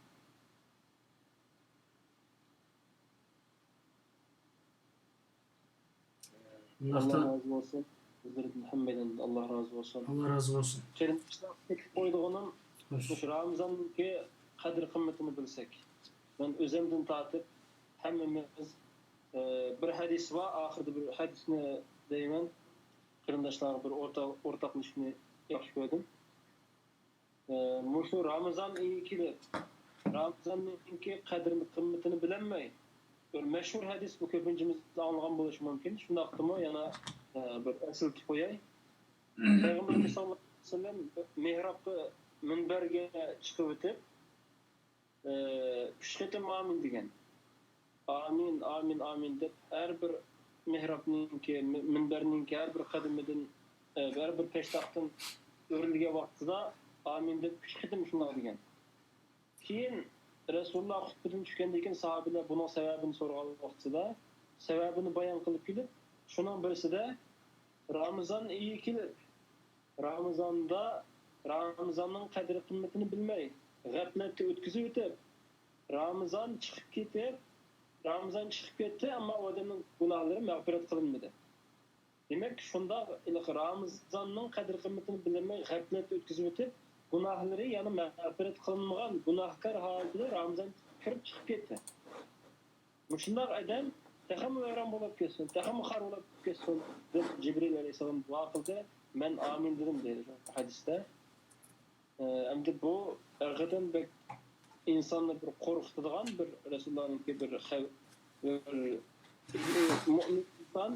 ئۇنداقتا ئاللا رازى بولسۇن. بىزلەردىن ھەممەيلەندىن ئاللا رازى بولسۇن. ئاللا رازى بولسۇن. قېرىنداشلار، قېتىپ قويىدىغىنىم، خوش، مۇشۇ رامىزاننىڭكى قەدىر-قىممىتىنى بىلسەك. مەن ئۆزۈمدىن تارتىپ ھەممىمىز، ئە، بىر ھەدىس بار، ئاخىرىدا بىر ھەدىسنى دەيمەن. قېرىنداشلارغا بىر ئورتا-، ئورتاقلىشىشنى ياخشى كۆردۈم. ئە، مۇشۇ رامىزان ئېيى كېلىپ، رامىزاننىڭكى قەدرىنى، قىممىتىنى بىلەلمەي، بىر مەشھۇر ھەدىس، بۇ كۆپىنچىمىز ئاڭلىغان بولۇشى مۇمكىن. شۇنداقتىمۇ يەنە، ئە، بىر ئەسلىتىپ قوياي. پەيغەمبىرىمىز ساللاللاھۇ ئەلەيھى ۋەسەللەم مېھرابقا، مۇنبەرگە چىقىۋېتىپ، ئە، ئۈچ قېتىم ئامىن دېگەن. ئامىن، ئامىن، ئامىن دەپ، ھەر بىر مېھرابنىڭكى، مى-، مۇنبەرنىڭكى ھەر بىر قەدىمىدىن، ئە، ھەر بىر پەشتاقتىن ئۆرۈلگەن ۋاقتىدا ئامىن دەپ ئۈچ قېتىم شۇنداق دېگەن. كېيىن رەسۇلۇللا خۇتبىدىن چۈشكەندىن كېيىن ساھابىلەر بۇنىڭ سەۋەبىنى سورىغان ۋاقتىدا، سەۋەبىنى بايان قىلىپ كېلىپ، شۇنىڭ بىرسىدە رامىزان ئېيى كېلىپ، رامىزاندا، رامىزاننىڭ قەدىر-قىممىتىنى بىلمەي، غەپلەتتە ئۆتكۈزۈۋېتىپ، رامىزان چىقىپ كېتىپ، رامىزان چىقىپ كەتتى، ئەمما ئۇ ئادەمنىڭ گۇناھلىرى مەغپىرەت قىلىنمىدى. دېمەك، شۇنداق ھېلىقى رامىزاننىڭ قەدىر-قىممىتىنى بىلمەي، غەپلەتتە ئۆتكۈزۈۋېتىپ، گۇناھلىرى، يەنى مەغپىرەت قىلىنمىغان گۇناھكار ھالىتىدە رامىزان كىرىپ چىقىپ كەتتى. مۇشۇنداق ئادەم تېخىمۇ ۋەيران بولۇپ كەتسۇن، تېخىمۇ خار بولۇپ كەتسۇن، دەپ جىبرىل ئەلەيھىسسالام دۇئا قىلدى. مەن ئامىن دېدىم، دەيدۇ شۇ ھەدىستە. ئە، ئەمدى بۇ ھەقىقەتەن بەك ئىنساننى بىر قورقۇتىدىغان بىر رەسۇلۇللانىڭكى بىر خەۋ-، بىر مۇئمىن ئىنسان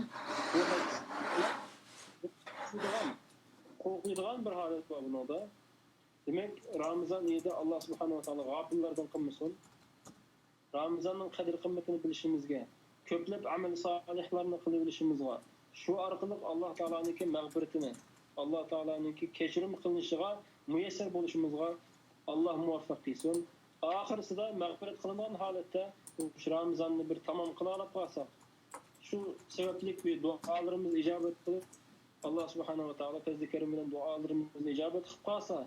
بۇ ھەدىس قورقىدىغان، قورقىدىغان بىر ھالەت بار بۇنىڭدا. دېمەك، رامىزان ئېيىدا ئاللا سۇبھانەھۇ ۋە تائالا غاپىللاردىن قىلمىسۇن. رامىزاننىڭ قەدىر-قىممىتىنى بىلىشىمىزگە، كۆپلەپ ئەمەل سالىھلارنى قىلىۋېلىشىمىزغا، شۇ ئارقىلىق ئاللا تائالانىڭكى مەغپىرىتىنى، ئاللا تائالانىڭكى كەچۈرۈم قىلىنىشىغا مۇيەسسەر بولۇشىمىزغا ئاللا مۇۋەپپەق قىلسۇن. ئاخىرسىدا مەغپىرەت قىلىنغان ھالەتتە شۇ رامىزاننى بىر تامام قىلالاپ قالساق، شۇ سەۋەبلىك بىر دۇئالىرىمىز ئىجابەت قىلىپ، ئاللا سۇبھانەھۇ ۋە تائالا پەزلى كەرىمى بىلەن دۇئالىرىمىزنى ئىجابەت قىلىپ قالسا،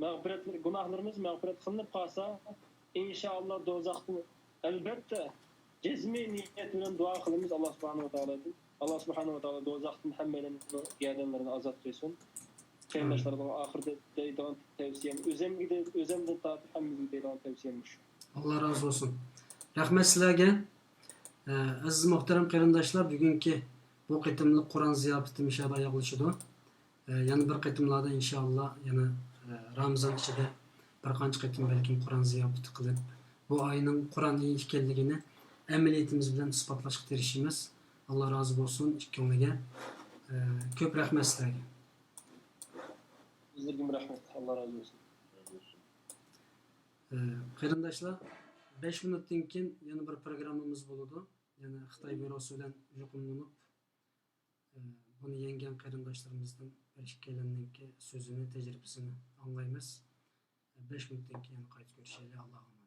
مەغپىرەتلىرى، گۇناھلىرىمىز مەغپىرەت قىلىنىپ قالسا، ئىنشائاللا دوزاختىن ئەلبەتتە جەزمىي نىيەت بىلەن دۇئا قىلىمىز ئاللا سۇبھانەھۇ ۋە تائالادىن. ئاللا سۇبھانەھۇ ۋە تائالا دوزاختىن ھەممەيلەننىڭ گەدەنلىرىنى ئازاد قىلسۇن. قېرىنداشلارغا ئاخىرىدا دەيدىغان تەۋسىيەم، ئۆزەمگە دە-، ئۆزەمدىن تارتىپ ھەممىمىزگە دەيدىغان تەۋسىيەم مۇشۇ. ئاللا رازى بولسۇن. رەھمەت سىلەرگە. ئە، ئەزىز مۇھتەرەم قېرىنداشلار، بۈگۈنكى بۇ قېتىملىق قۇرئان زىياپىتى مۇشۇ يەردە ئاياغلىشىدۇ. ئە، يەنە بىر قېتىملاردا ئىنشائاللا يەنە، ئە، رامىزان ئىچىدە بىر قانچە قېتىم بەلكىم قۇرئان زىياپىتى قىلىپ، بۇ ئاينىڭ قۇرئان ئېيى ئىكەنلىكىنى ئەمەلىيىتىمىز بىلەن ئىسپاتلاشقا تىرىشىمىز. ئاللا رازى بولسۇن ئىككىڭلارگە. ئە، كۆپ رەھمەت سىلەرگە. سىزلەرگىمۇ رەھمەت. ئاللا رازى بولسۇن. ئە، قېرىنداشلار، بەش مىنۇتتىن كېيىن يەنە بىر پروگراممىمىز بولىدۇ. يەنە خىتاي ۋىرۇسى بىلەن يۇقۇملىنىپ، ئە، بۇنى يەڭگەن قېرىنداشلىرىمىزدىن بىر ئىككىيلەننىڭكى سۆزىنى، تەجرىبىسىنى ئاڭلايمىز. بەش مىنۇتتىن كېيىن قايتا كۆرۈشەيلى. ئاللاغا ئامانەت.